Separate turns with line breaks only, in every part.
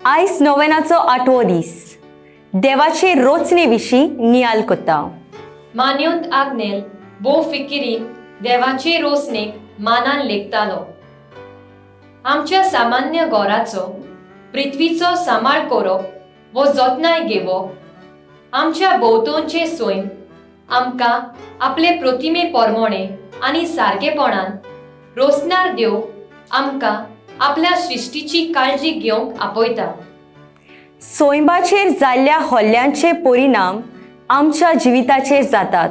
आयज नोवेनाचो आठवो दीस. देवाचे रोचणे विशीं नियाल कोता.
मान्योंत आग्नेल भोव फिकिरीन देवाचे रोसणेक मानान लेखतालो. आमच्या सामान्य गोराचो पृथ्वीचो सांबाळ करप वो जतनाय घेवप, आमच्या भोंवतणचें सैम आमकां आपले प्रतिमे प्रमाणे आनी सारकेपणान रोसणार देव आमकां आपल्या सृश्टीची काळजी घेवंक आपयता.
सोयंबाचेर जाल्ल्या हल्ल्यांचे परिणाम आमच्या जिविताचेर जातात.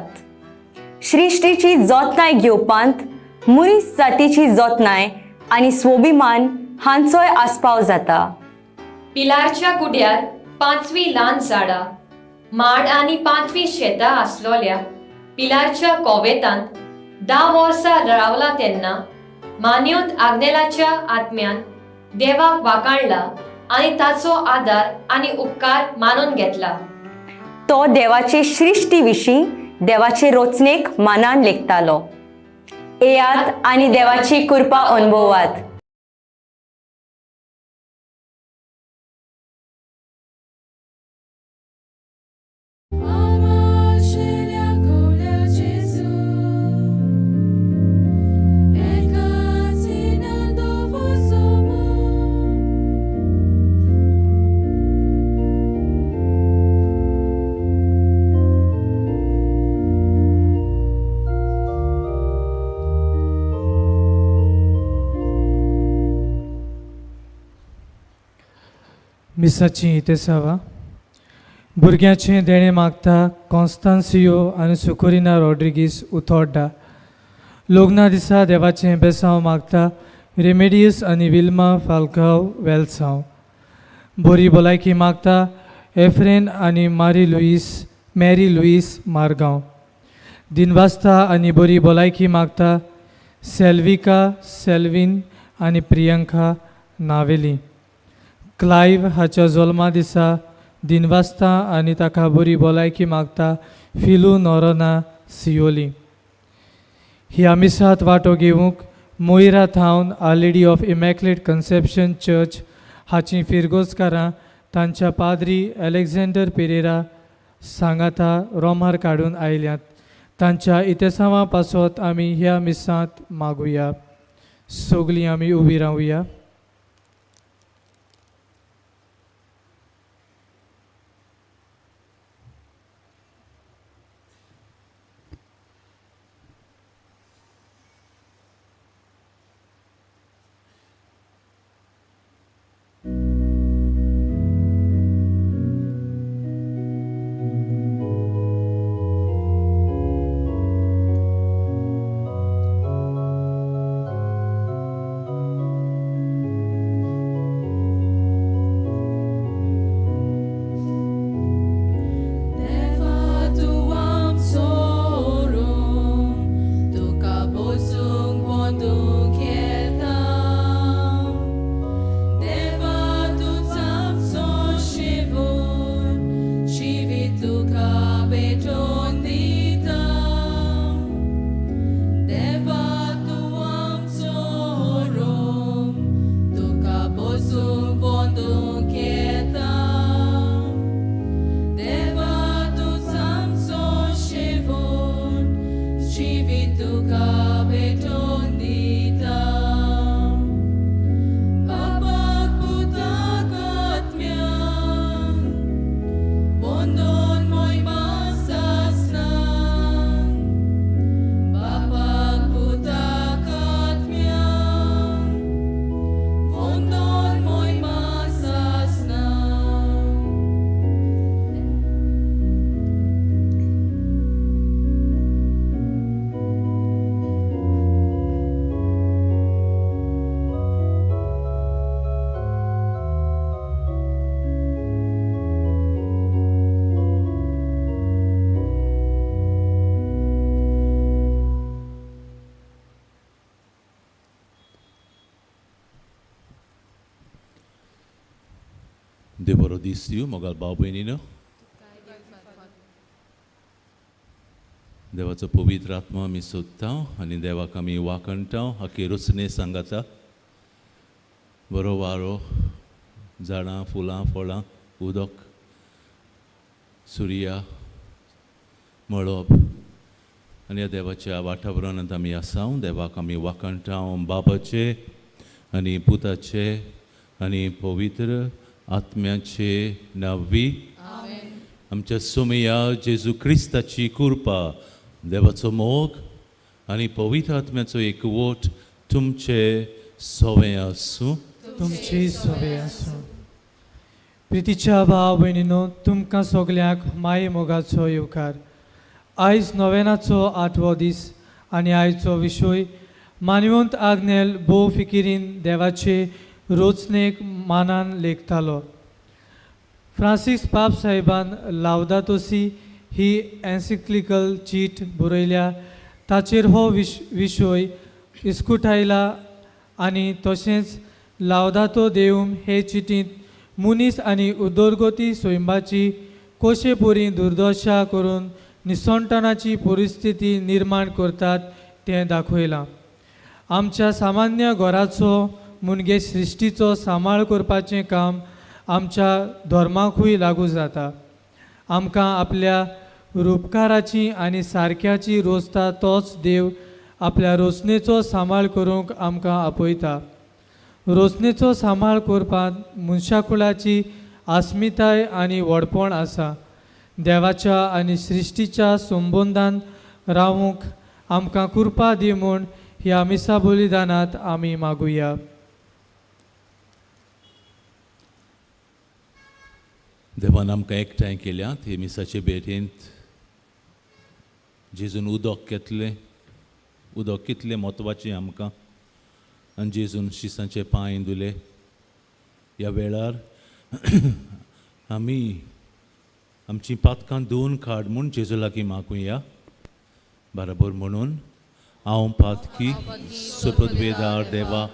सृश्टीची जतनाय घेवपांत मनीस जातीची जतनाय आनी स्वाभिमान हांचोय आस्पाव जाता.
पिलारच्या गुड्यार पांचवी ल्हान झाडां, माड आनी पांचवी शेतां आसलोल्या पिलारच्या कोवेतांत 10 वर्सां रावला तेन्ना मान्योत आग्नेलाच्या आत्म्यान देवाक वाकाणला आनी ताचो आदार आनी उपकार मानून घेतला.
तो देवाचे सृश्टी विशीं देवाचे रचनेक मानान लेखतालो. येयात आनी देवाची कृपा अनुभवात.
मिसाची इतेसावा. भुरग्याचें देणें मागता कॉन्स्तांसियो आनी सुकोरिना रॉड्रिगीस, उतोड्डा. लग्ना दिसा देवाचें बेसांव मागता रेमेडियस आनी विल्मा फाल्काव, वेलसांव. बरी भलायकी मागता एफ्रेन आनी मारी लुईस मॅरी लुईस, मारगांव. दिनवास्ता आनी बरी भलायकी मागता सेल्विका सेल्वीन आनी प्रियंका, नावेली. क्लायव हाच्या जल्मा दिसा दिनवास्ता आनी ताका बरी भलायकी मागता फिलू नोरोना, सियोली. ह्या मिसांत वांटो घेवंक मोयरा थावन Our Lady of Immaculate Conception Church हाचीं फिरगोजकारां तांच्या पाद्री एलेक्झांडर पेरेरा सांगाता रोमार काडून आयल्यात. तांच्या इतेसांवा पासत आमी ह्या मिसांत मागुया. सगलीं आमी उबी रावया.
देव बरो दीस दिवं मोगाल भाव भयणीनो. देवाचो पवित्र आत्मा आमी सोदता आनी देवाक आमी वाखणटा. हाकी रचने सांगाता बरो वारो. झाडां फुलां फळां उदक सुर्या मळब आनी ह्या देवाच्या वातावरणांत आमी आसा. देवाक आमी वाखाणटा बाबाचे आनी पुताचे आनी पवित्र आत्म्याचे नांवी. आमच्या सोमया जेजू क्रिस्ताची कृपा, देवाचो मोग आनी पवित्र आत्म्याचो एकवट तुमचे सवें आसूं.
तुमची सोबे आसूं. प्रितीच्या भाव भयणीनो, तुमकां सगल्यांक माये मोगाचो येवकार. आयज नोवेनाचो आठवो दीस आनी आयचो विशय मानवंत आग्नेल भोव फिकिरीन देवाचे रोचणेक मानान लेखतालो. फ्रांसीस पाप साहेबान लावदातोसी ही एन्सिक्लिकल चीट बरयल्या. ताचेर हो विशय इस्कुटायला आनी तशेंच लावदातो देवम हे चिटींत मनीस आनी उदरगती सैमाची कशे परी दुर्दशा करून निसणटणाची परिस्थिती निर्माण करतात तें दाखयलां. आमच्या सामान्य घराचो मुणगे सृश्टीचो सांबाळ करपाचें काम आमच्या धर्माकूय लागू जाता. आमकां आपल्या रुपकाराची आनी सारक्याची रोजता तोच देव आपल्या रोसणेचो सांबाळ करूंक आमकां आपयता. रोसणेचो सांबाळ करपांत मनशाकुळाची आस्मिताय आनी व्हडपण आसा. देवाच्या आनी सृश्टीच्या संबंदान रावूंक आमकां कृपा दी म्हूण ह्या मिसा बलिदानांत आमी मागुया.
देवान आमकां एकठांय केल्यात हे मिसाचे भेटेंत जेजून उदक घेतलें. उदक कितलें म्हत्वाचें आमकां आनी जेजून शिसांचे पांय धुले. ह्या वेळार आमी आमचीं पातकां धुवन काड म्हूण जेजू लागीं मागुया. बराबर म्हणून हांव पातकी सुपदवेदार देवाक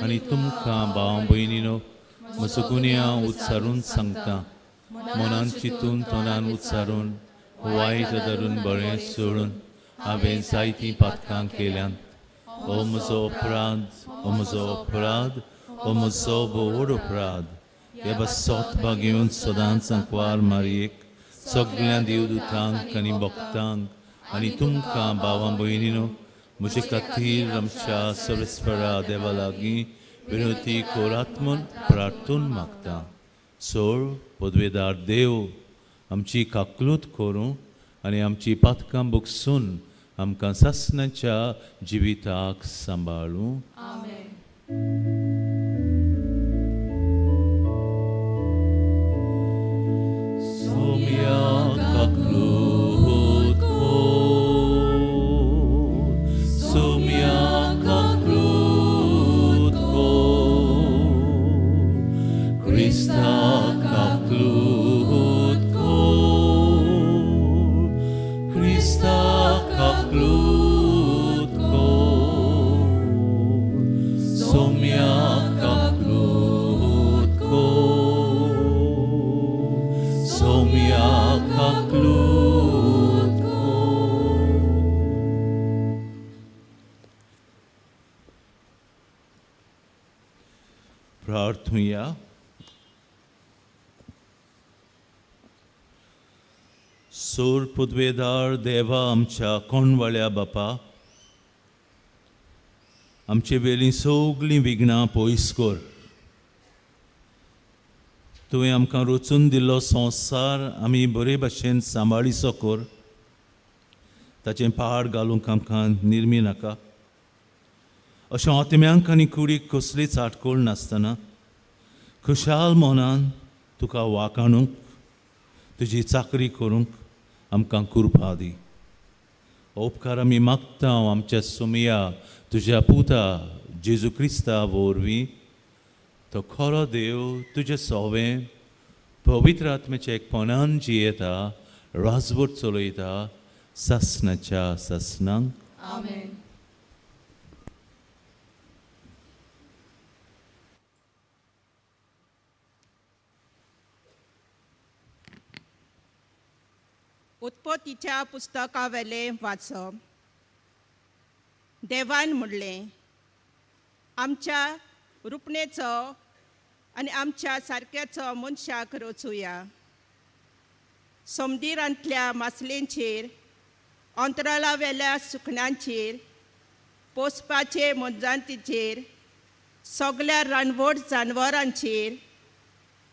आनी तुमकां भाव भयणीनो म्हजो गुन्यांव उच्चारून सांगता. मनान चिंतून तोंडान उच्चारून वायट धरून बरें सोडून हांवें जायतीं पातकां केल्यांत. ओ म्हजो अपराध, ओ म्हजो अपराध, ओ म्हजो भोवड अपराध. हे बसोत बागेवन सदांच आंकवार मारयेक सगळ्या देवदूतांक आनी भक्तांक आनी तुमकां भावां भयणीनो म्हजे खातीर आमच्या सर्वेस्परा देवा लागीं विनोती कोरात म्हूण प्रार्थून मागता. सोळ पदवेदार देव आमची काकलूत करूं आनी आमची पातकां बगसून आमकां सासणाच्या जिविताक सांबाळूं. सोम्या काकलूत कोर, सोम्या काकलूत कोर, क्रिस्ता काकलूत कोर, क्रिस्ता काकलूत कोर, सोम्या काकलूत कोर, सोम्या काकलूत कोर. प्रार्थुया. सोर पुदवेदार देवा आमच्या कोणवाळ्या बापा, आमचे वेलीं सगलीं विघ्नां पयस कर. तुवें आमकां रचून दिल्लो संवसार आमी बरे भशेन सांबाळीचो कर. ताचें पाड घालूंक आमकां निर्मी नाका. अशें आत्म्यांक आनी कुडीक कसलीच आटकोळ नासतना खुशाल मनान तुका वाखाणूंक तुजी चाकरी करूंक आमकां कृपा दी. उपकार आमी मागता आमच्या सोमया तुज्या पुता जेजू क्रिस्ता वरवीं. तो खरो देव तुजें सोवें पवित्र आत्म्याच्या एकपणान जियेता, राजवट चलयता सासणाच्या सासणांक.
उत्पत्तीच्या पुस्तकावेलें वाचप. देवान म्हणलें, आमच्या रुपणेचो आनी आमच्या सारक्याचो मनशाक रचुया. समुद्रांतल्या मासलेंचेर, अंतराळावेल्या सुकण्यांचेर, पोसपाचे मोजांतीचेर, सगल्या रानवट जानवरांचेर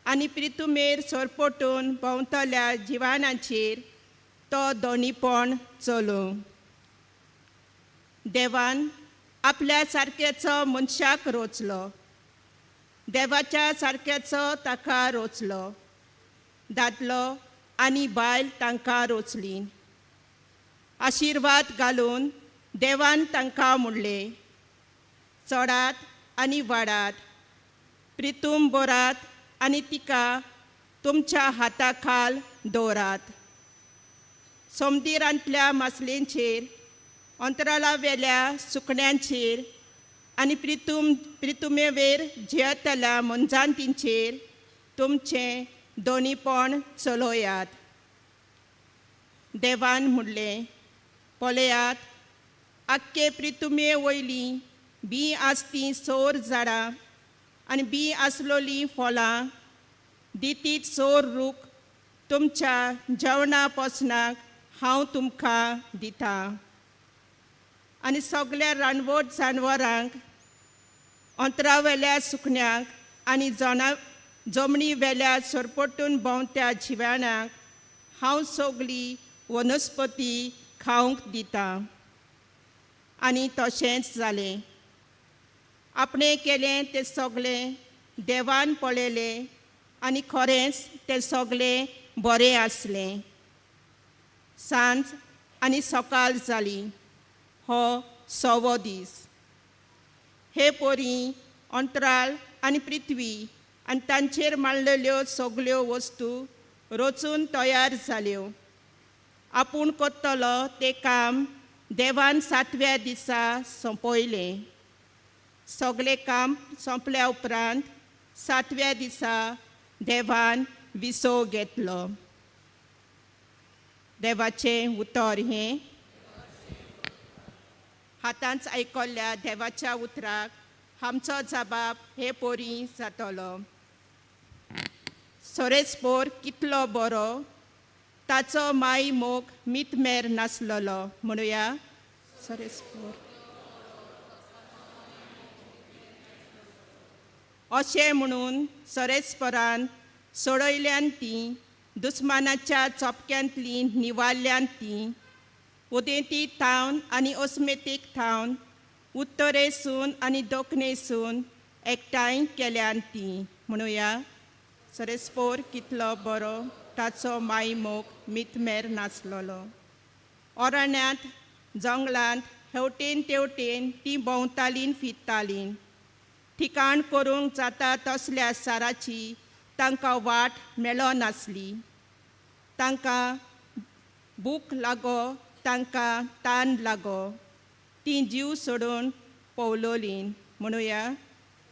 आनी प्रितुमेर सरपटून भोंवतल्या जिवानांचेर तो दोनीपण चलूं. देवान आपल्या सारक्याचो मनशाक रोचलो, देवाच्या सारक्याचो ताका रोचलो, दादलो आनी बायल तांकां रोचली. आशिर्वाद घालून देवान तांकां म्हणलें, चडात आनी वाडात, प्रितूम बोरात आनी तिका तुमच्या हाता खाल दवरात. समुद्रांतल्या मासलेंचेर, अंतराळावेल्या सुकण्यांचेर आनी प्रितुमेवेर जियेतल्या मनजातींचेर तुमचें दोनीपण चलयात. देवान म्हणलें, पळयात, आख्खे प्रितुमे वयलीं बीं आसतीं सोर झाडां आनी बीं आसलोलीं फळां दितीत सोर रूख तुमच्या जेवणा पोसणाक हांव तुमकां दितां. आनी सगल्या रानवट जानवरांक, अंतरावेल्या सुकण्यांक आनी जमनी वेल्या सरपटून भोंवत्या जिवाणांक हांव सगली वनस्पती खावंक दितां. आनी तशेंच जालें. आपणें केलें तें सगलें देवान पळयलें आनी खरेंच तें सगलें बरें आसलें. सांज आनी सकाळ जाली, हो सवो दीस. हे पोरी अंतराळ आनी पृथ्वी आनी तांचेर मांडलेल्यो सगल्यो वस्तू रचून तयार जाल्यो. आपूण करतलो तें काम देवान सातव्या दिसा सोंपयलें. सगलें काम सोंपल्या उपरांत सातव्या दिसा देवान विसव घेतलो. देवाचें उतर हें. हातांच आयकल्ल्या देवाच्या उतराक आमचो जबाब हे पोरी जातलो. सोरेस्पोर कितलो बरो, ताचो माय मोग मितमेर नासलेलो. म्हणुया, सोरेस्पोर. अशें म्हणून सोरेस्पोरान सोडयल्यान तीं दुस्मानाच्या चोपक्यांतलीं निवारल्यान तीं उदेंती थावन आनी अस्मेतीक थावन, उत्तरेसून आनी दक्षिणेसून एकठांय केल्यान तीं. म्हणुया, सोरेस्पोर कितलो बरो, ताचो माय मोग मितमेर नासलेलो. अरण्यांत जंगलांत हेवटेन तेवटेन तीं भोंवतालीं फिरतालीं. ठिकाण करूंक जाता तसल्या साराची तांकां वाट मेळनासली. तांकां भूक लागो, तांकां तान लागो, तीं जीव सोडून पवलोलीं. म्हणुया,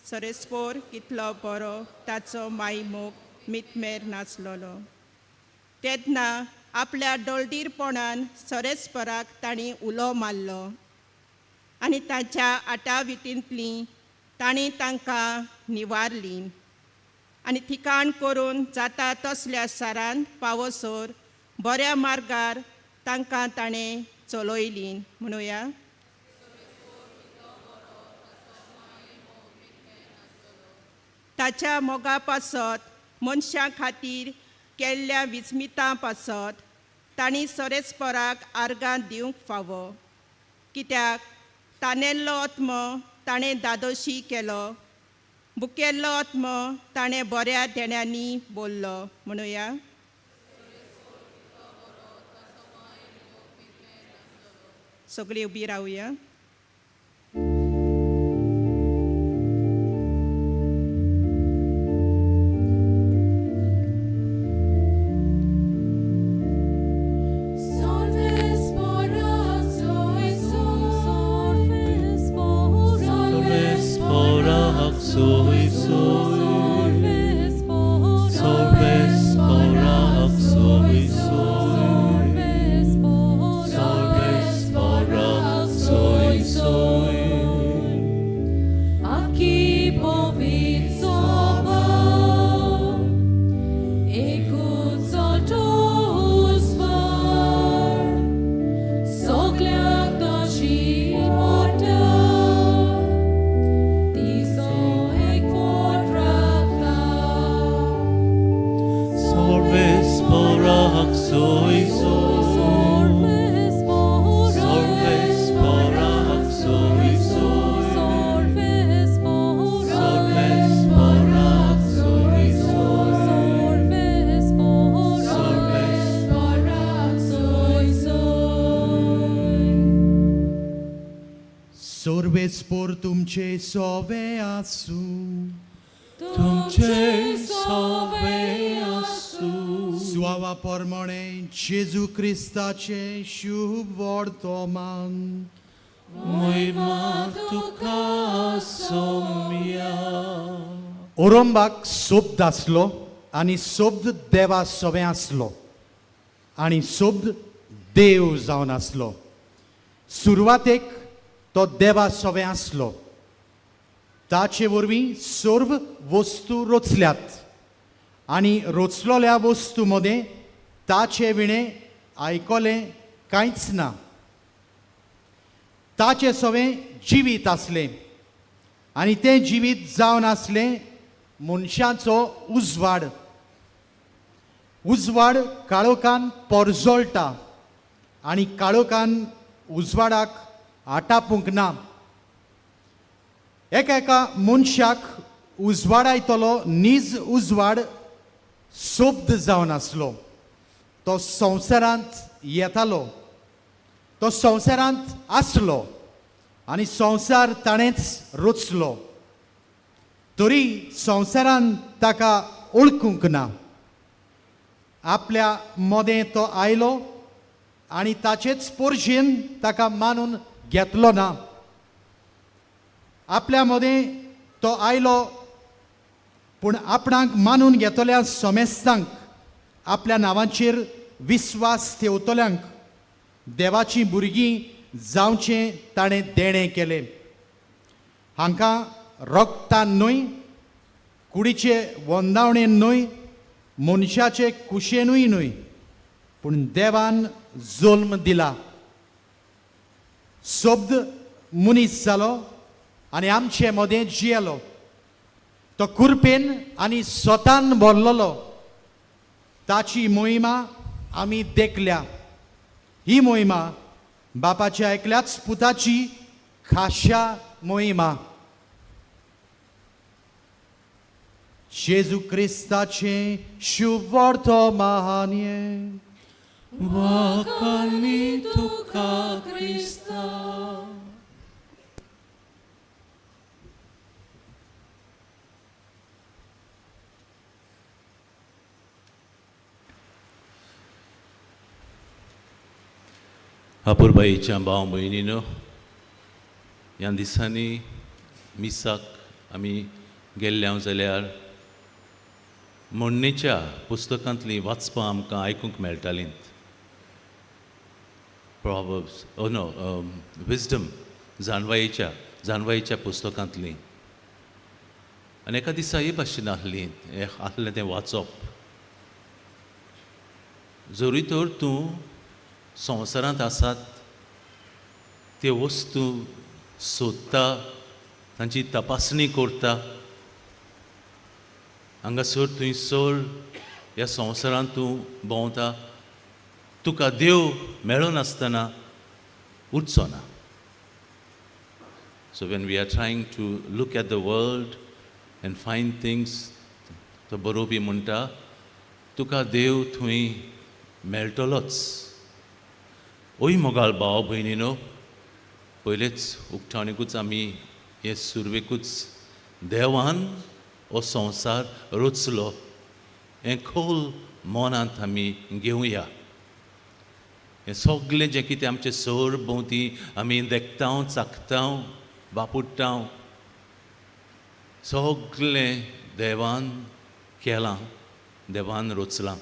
सोरेस्पोर कितलो बरो, ताचो माय मोग मितमेर नासलेलो. तेन्ना आपल्या डोलडीरपणान सोरेस्पोराक तांणी उलो मारलो आनी ताच्या आटाविटींतलीं तांणी तांकां निवारलीं आनी ठिकाण करून जाता तसल्या सारान पावसर बऱ्या मार्गार तांकां ताणें चलयलीं. म्हणुया, ताच्या मोगा पासत मनशां खातीर केल्ल्या विस्मितां पासत तांणी सोरेस्पोराक आर्गां दिवंक फावो. कित्याक तानेल्लो आत्मो ताणें दादोशी केलो, बुकेल्लो आत्मो ताणें बऱ्या देण्यांनी बोल्लो. म्हणुया, सगळीं उबी रावया.
Solves सोय सोय सोर्वेस पोराक सोय सोय सोर्वेस पोराक सोय सोय सोर्वेस
सोर्वेस्पोर तुमचे सोवे आसूं.
तुमचे सोवे आसूं.
सुवावा परमणे जेजू क्रिस्ताचे शुभ वर्तमान.
मोहिमा तुका सोम्या.
ओरंबाक शब्द आसलो आनी शब्द देवा सवें आसलो आनी शब्द देव जावन आसलो. सुरवातेक तो देवा सवें आसलो. ताचे वरवीं सर्व वस्तू रचल्यात आनी रचलोल्या वस्तू मदें ताचे विणें आयकलें कांयच ना. ताचे सवें जिवीत आसलें आनी तें जिवीत जावन आसलें मनशाचो उजवाड. उजवाड काळोखान पोरजोळटा आनी काळोखान उजवाडाक आटापूंक ना. एका एका मनशाक उजवाडायतलो नीज उजवाड शब्द जावन आसलो. तो संवसारांत येतालो, तो संवसारांत आसलो आनी संवसार ताणेंच रचलो, तरी संवसारान ताका वळखूंक ना. आपल्या मदें तो आयलो आनी ताचेच पोरशेन ताका मानून घेतलो ना. आपल्या मदें तो आयलो पूण आपणाक मानून घेतल्या समेस्तांक, आपल्या नांवाचेर विस्वास ठेवतल्यांक देवाचीं भुरगीं जावचें ताणें देणें केलें. हांकां रोगतान न्हय, कुडीचे वंदावणेन न्हय, मनशाचे कुशेनूय न्हय, पूण देवान जल्म दिला. शब्द मनीस जालो आनी आमचे मदें जियेलो. तो कुरपेन आनी स्वतान भरलेलो. ताची मोहिमा आमी देखल्या. ही मोहिमा बापाच्या एकल्याच पुताची खाशा मोहिमा. जेजू क्रिस्ताचें शुभ वर्तमान हें.
वाखाणी तुका क्रिस्ता. अपुरबाईच्या भाव भयणीनो, ह्या दिसांनी मिसाक आमी गेल्ले जाल्यार म्हणणेच्या पुस्तकांतलीं वाचपां आमकां आयकूंक मेळटालीं. प्रॉवर्ब्स, ओ नो, विजडम, जाणवायेच्या पुस्तकांतलीं. आनी एका दिसा हे भाशेन आहली, हें आहलें तें वाचप. जरूय तर तूं संवसारांत आसात त्यो वस्तू सोदता, तांची तपासणी करता, हांगासर थंयसर ह्या संवसारांत तूं भोंवता, तुका देव मेळनासतना उरचो ना. So when we are trying to look at the world and find things, तो बरोवपी म्हणटा तुका देव थंय मेळटलोच. ओय मोगाळ भाव भयणीनो, पयलेच उकतावणेकूच आमी हे सुरवेकूच देवान हो संवसार रचलो हें खोल मनांत आमी घेवया. हें सगळें जें कितें आमचें सर भोंवती आमी देखता, चाखता, वापुडटा, सगळें देवान केलां, देवान रचलां.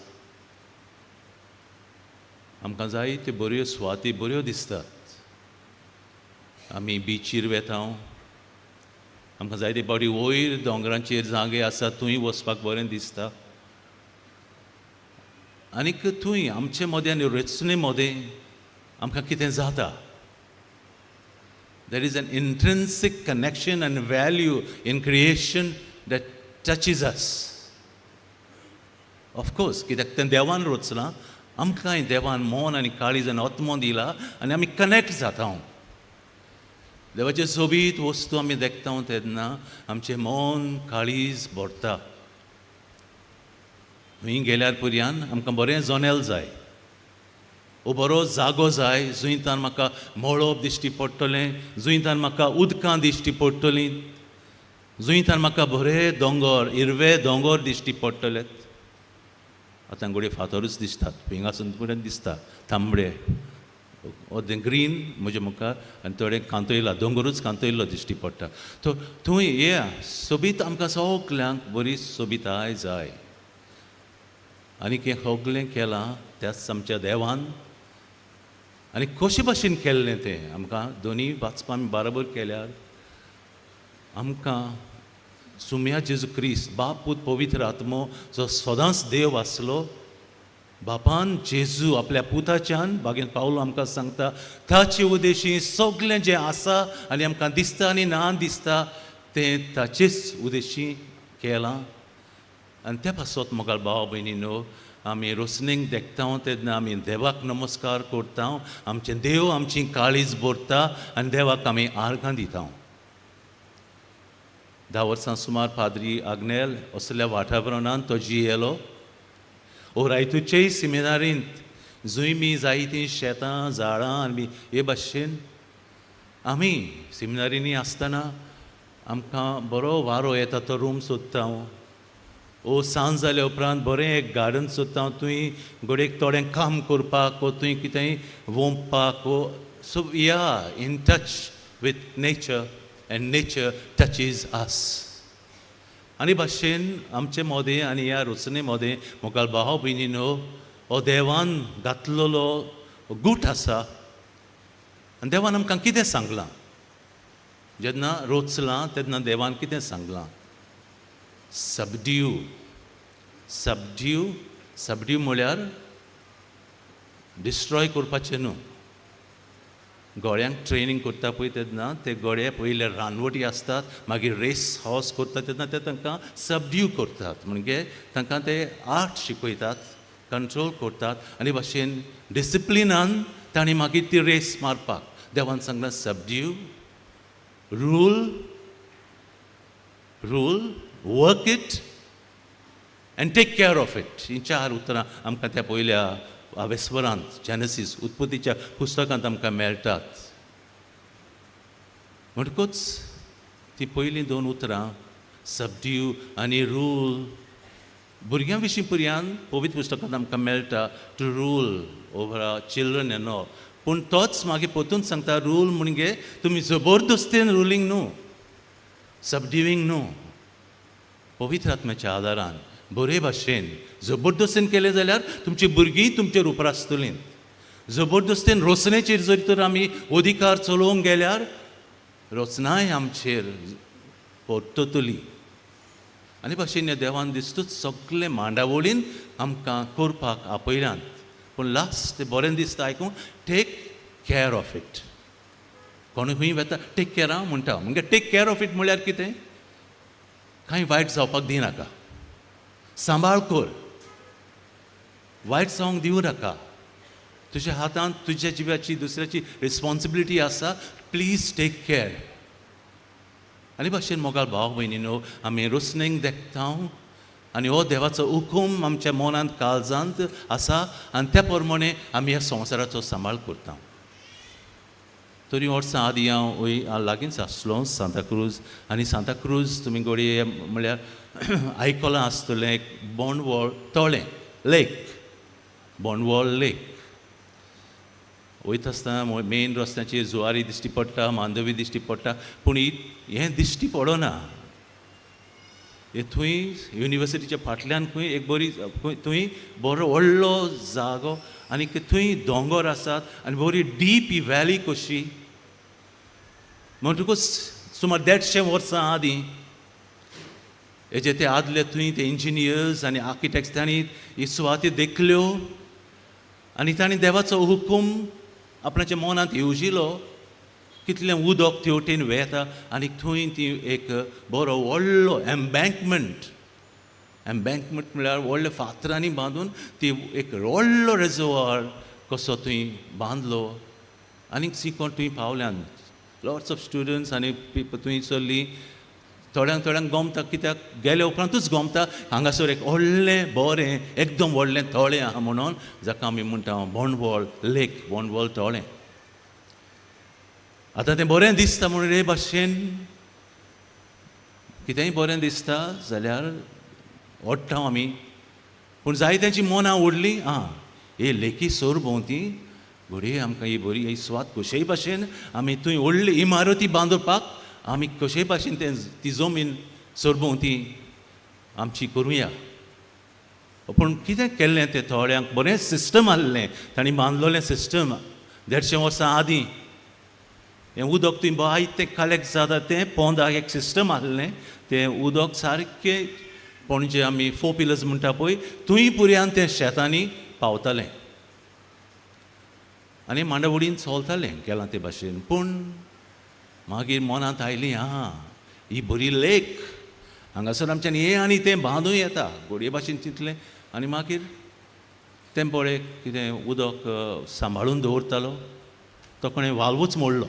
आमकां जायत्यो बऱ्यो सुवाती बऱ्यो दिसतात. आमी बिचीर वेता, आमकां जायते फावटी वयर दोंगरांचेर जागे आसा थंय वचपाक बरें दिसता. आनीक थंय आमचे मदें आनी रचणे मदें आमकां कितें जाता. There is an intrinsic connection and value in creation that touches us. Of course, कित्याक तें देवान रचलां. आमकांय देवान मन आनी काळीज आनी आत्मो दिला आनी आमी कनेक्ट जाता. देवाचे सोबीत वस्तू आमी देखता तेन्ना आमचें मन काळीज भरता. खंय गेल्यार पुरयान आमकां बरें जनेल जाय, ओ बरो जागो जाय जुंयतान म्हाका मळब दिश्टी पडटलें, जुंयतान म्हाका उदकां दिश्टी पडटलीं, जुंयतान म्हाका बरे दोंगर, हिरवे दोंगर दिश्टी पडटले. आतां घडये फातरूच दिसतात, हिंगासून पर्यंत दिसता तांबडे, अर्दें ग्रीन म्हज्या मुखार आनी थोडें कांतयला, दोंगरूच कांतयल्लो दिश्टी पडटा. तो थंय हे सोबीत आमकां सगल्यांक बरी सोबिताय जाय. आनी हें सगलें केलां त्याच आमच्या देवान. आनी कशे भाशेन केल्लें तें आमकां दोनी वाचपा आमी बराबर केल्यार आमकां सुम्या जेजू क्रिस्त बाप पूत पवित्र आत्मो जो सदांच देव आसलो, बापान जेजू आपल्या पुताच्यान बागेन पावलो आमकां सांगता ताचे उदेशी सगलें जें आसा आनी आमकां दिसता आनी ना दिसता तें ताचेच उदेशी केलां. आनी त्या पासत मोगाळ भाव भयणी न्हू, आमी रोसणेक देखता तेन्ना आमी देवाक नमस्कार करता, आमचें देव आमची काळीज भरता आनी देवाक आमी आर्गां दिता. 10 वर्सां सुमार पाद्री आग्नेल असल्या वातावरणांत तो जियेलो. ओ रायतूचेय सिमिनारींत जंय मी जायतीं शेतां झाडां आनी हे भाशेन आमी सिमिनारींनी आसतना आमकां बरो वारो येता तो रूम सोदता हांव. ओ सांज जाल्या उपरांत बरें एक गार्डन सोदता हांव, थंय घडयेक थोडें काम करपाक वो थंय कितेंय वोंपपाक वो. So we are in touch with nature and nature touches us. आनी भाशेन आमचे मोदें आनी ह्या रचने मोदें मोगाळ भाव भयणीनो हो देवान घातलेलो गूट आसा. आनी देवान आमकां कितें सांगलां, जेन्ना रोचलां तेन्ना देवान कितें सांगलां, सबड्यू सबड्यू सबड्यू म्हळ्यार डिस्ट्रॉय करपाचें न्हू. घोड्यांक ट्रेनींग करता पळय तेन्ना ते घोडे पयले रानवटी आसतात, मागीर रेस हॉर्स करता तेन्ना ते तांकां सबड्यू करतात, म्हणजे तांकां ते आर्ट शिकयतात, कंट्रोल करतात आनी भाशेन डिसिप्लिनान तांणी मागीर ती रेस मारपाक. देवान सांगलां subdue, rule, rule, work it and take care of it. हीं 4 उतरां आमकां त्या पयल्या आवेस्वरांत जेनसीस उत्पत्तीच्या पुस्तकांत आमकां मेळटात. म्हणटकूच ती पयलीं 2 उतरां सबड्यू आनी रूल भुरग्यां विशीं पुरयान पवित्र पुस्तकांत आमकां मेळटा to rule over our children and all. पूण तोच मागीर परतून सांगता रूल म्हणजे तुमी जबरदस्तीन रुलींग न्हू, सबड्युईंग न्हू, पवित्र आत्म्याच्या आदारान बरे भाशेन. जबरदस्तीन केलें जाल्यार तुमची भुरगीं तुमचेर उपरासतलीं. जबरदस्तीन रोसणेचेर जर तर आमी अधिकार चलोवंक गेल्यार रचनाय आमचेर परततली. आनी भाशेन ह्या देवान दिसतूच सगलें मांडावळीन आमकां करपाक आपयल्यात. पूण लास्ट तें बरें दिसता आयकूंक, टेक कॅर ऑफ it. कोणूय खंय वता टेक कॅर आं म्हणटा, म्हणजे टेक कॅर ऑफ it म्हळ्यार कितें, कांय वायट जावपाक दिनाका, सांबाळ कर, वायट जावंक दिवं नाका. तुज्या हातांत तुज्या जिवाची दुसऱ्याची रिस्पॉन्सिबिलिटी आसा, प्लीज टेक कॅर. आनी भाशेन मोगाळ भाव भयणीनो आमी रोसणेक देखता आनी हो देवाचो हुकूम आमच्या मनांत काळजांत आसा आनी त्या प्रमाणे आमी ह्या संवसाराचो सांबाळ करता. तरी वर्सां आदीं हांव वय लागींच आसलो सांताक्रूज, आनी सांताक्रूज तुमी घडये म्हळ्यार आयकलां आसतलें, एक बोंडवळ तळें, लेक, बोंडवळ लेक. वयता आसतना मेन रस्त्याचेर जुवारी दिश्टी पडटा, मांडवी दिश्टी पडटा, पूण हें दिश्टी पडना. हे थंय युनिवर्सिटीच्या फाटल्यान खंय एक बरी थंय बरो व्हडलो जागो आनी थंय दोंगर आसात आनी बरी डीप ही व्हॅली कशी. म्हणटकूच सुमार 150 वर्सां आदीं हेजे ते आदले थंय ते इंजिनियर्स आनी आर्किटेक्ट्स तांणी ही सुवाती देखल्यो आनी तांणी देवाचो हुकूम आपणाच्या मनांत येवजिलो. कितलें उदक तेवटेन वेता आनी थंय ती एक बरो व्हडलो एम्बँकमेंट, एम्बँकमेंट म्हळ्यार व्हडले फातरांनी बांदून ती एक व्हडलो रेजवार कसो थंय बांदलो आनीक सिकोन थंय पावल्यान लॉट्स ऑफ स्टुडंट्स आनी पिपल थंय चल्ली. थोड्यांक थोड्यांक गोमता, कित्याक गेले उपरांतूच गोमता हांगासर एक व्हडलें बरें एकदम व्हडलें तळें आहा म्हणून, जाका आमी म्हणटा बोंडवळ लेक, बोंडवळ तळें. आतां तें बरें दिसता म्हणून हे भाशेन कितेंय बरें दिसता जाल्यार ओडटा आमी, पूण जायत्यांची मनां ओडलीं. आं, हे लेकी सोर भोंवती घडये आमकां ही बरी ही सुवात कशेय भाशेन आमी थंय व्हडली इमारती बांदपाक आमी कशेय भाशेन तें ती जमीन सरभोंवती आमची करुया. पूण कितें केल्लें तें थोड्यांक बरें सिस्टम आहलें, तांणी बांदलोलें सिस्टम 150 वर्सां आदीं. हें उदक थंय बाय तें कलेक्ट जाता, तें पोंदाक एक सिस्टम आहलें, तें उदक सारकें पणजे आमी फोर पिलर्स म्हणटा पळय थंय पुर्यान तें शेतांनी पावतालें आनी मांडावडीन चलतालें केलां ते भाशेन. पूण मागीर मनांत आयली, आं, ही बरी लेक हांगासर आमच्यान हें आनी तें बांदूं येता घोडये भाशेन चिंतलें. आनी मागीर तें पळय कितें उदक सांबाळून दवरतालो तो कोणें वाल्वूच मोडलो,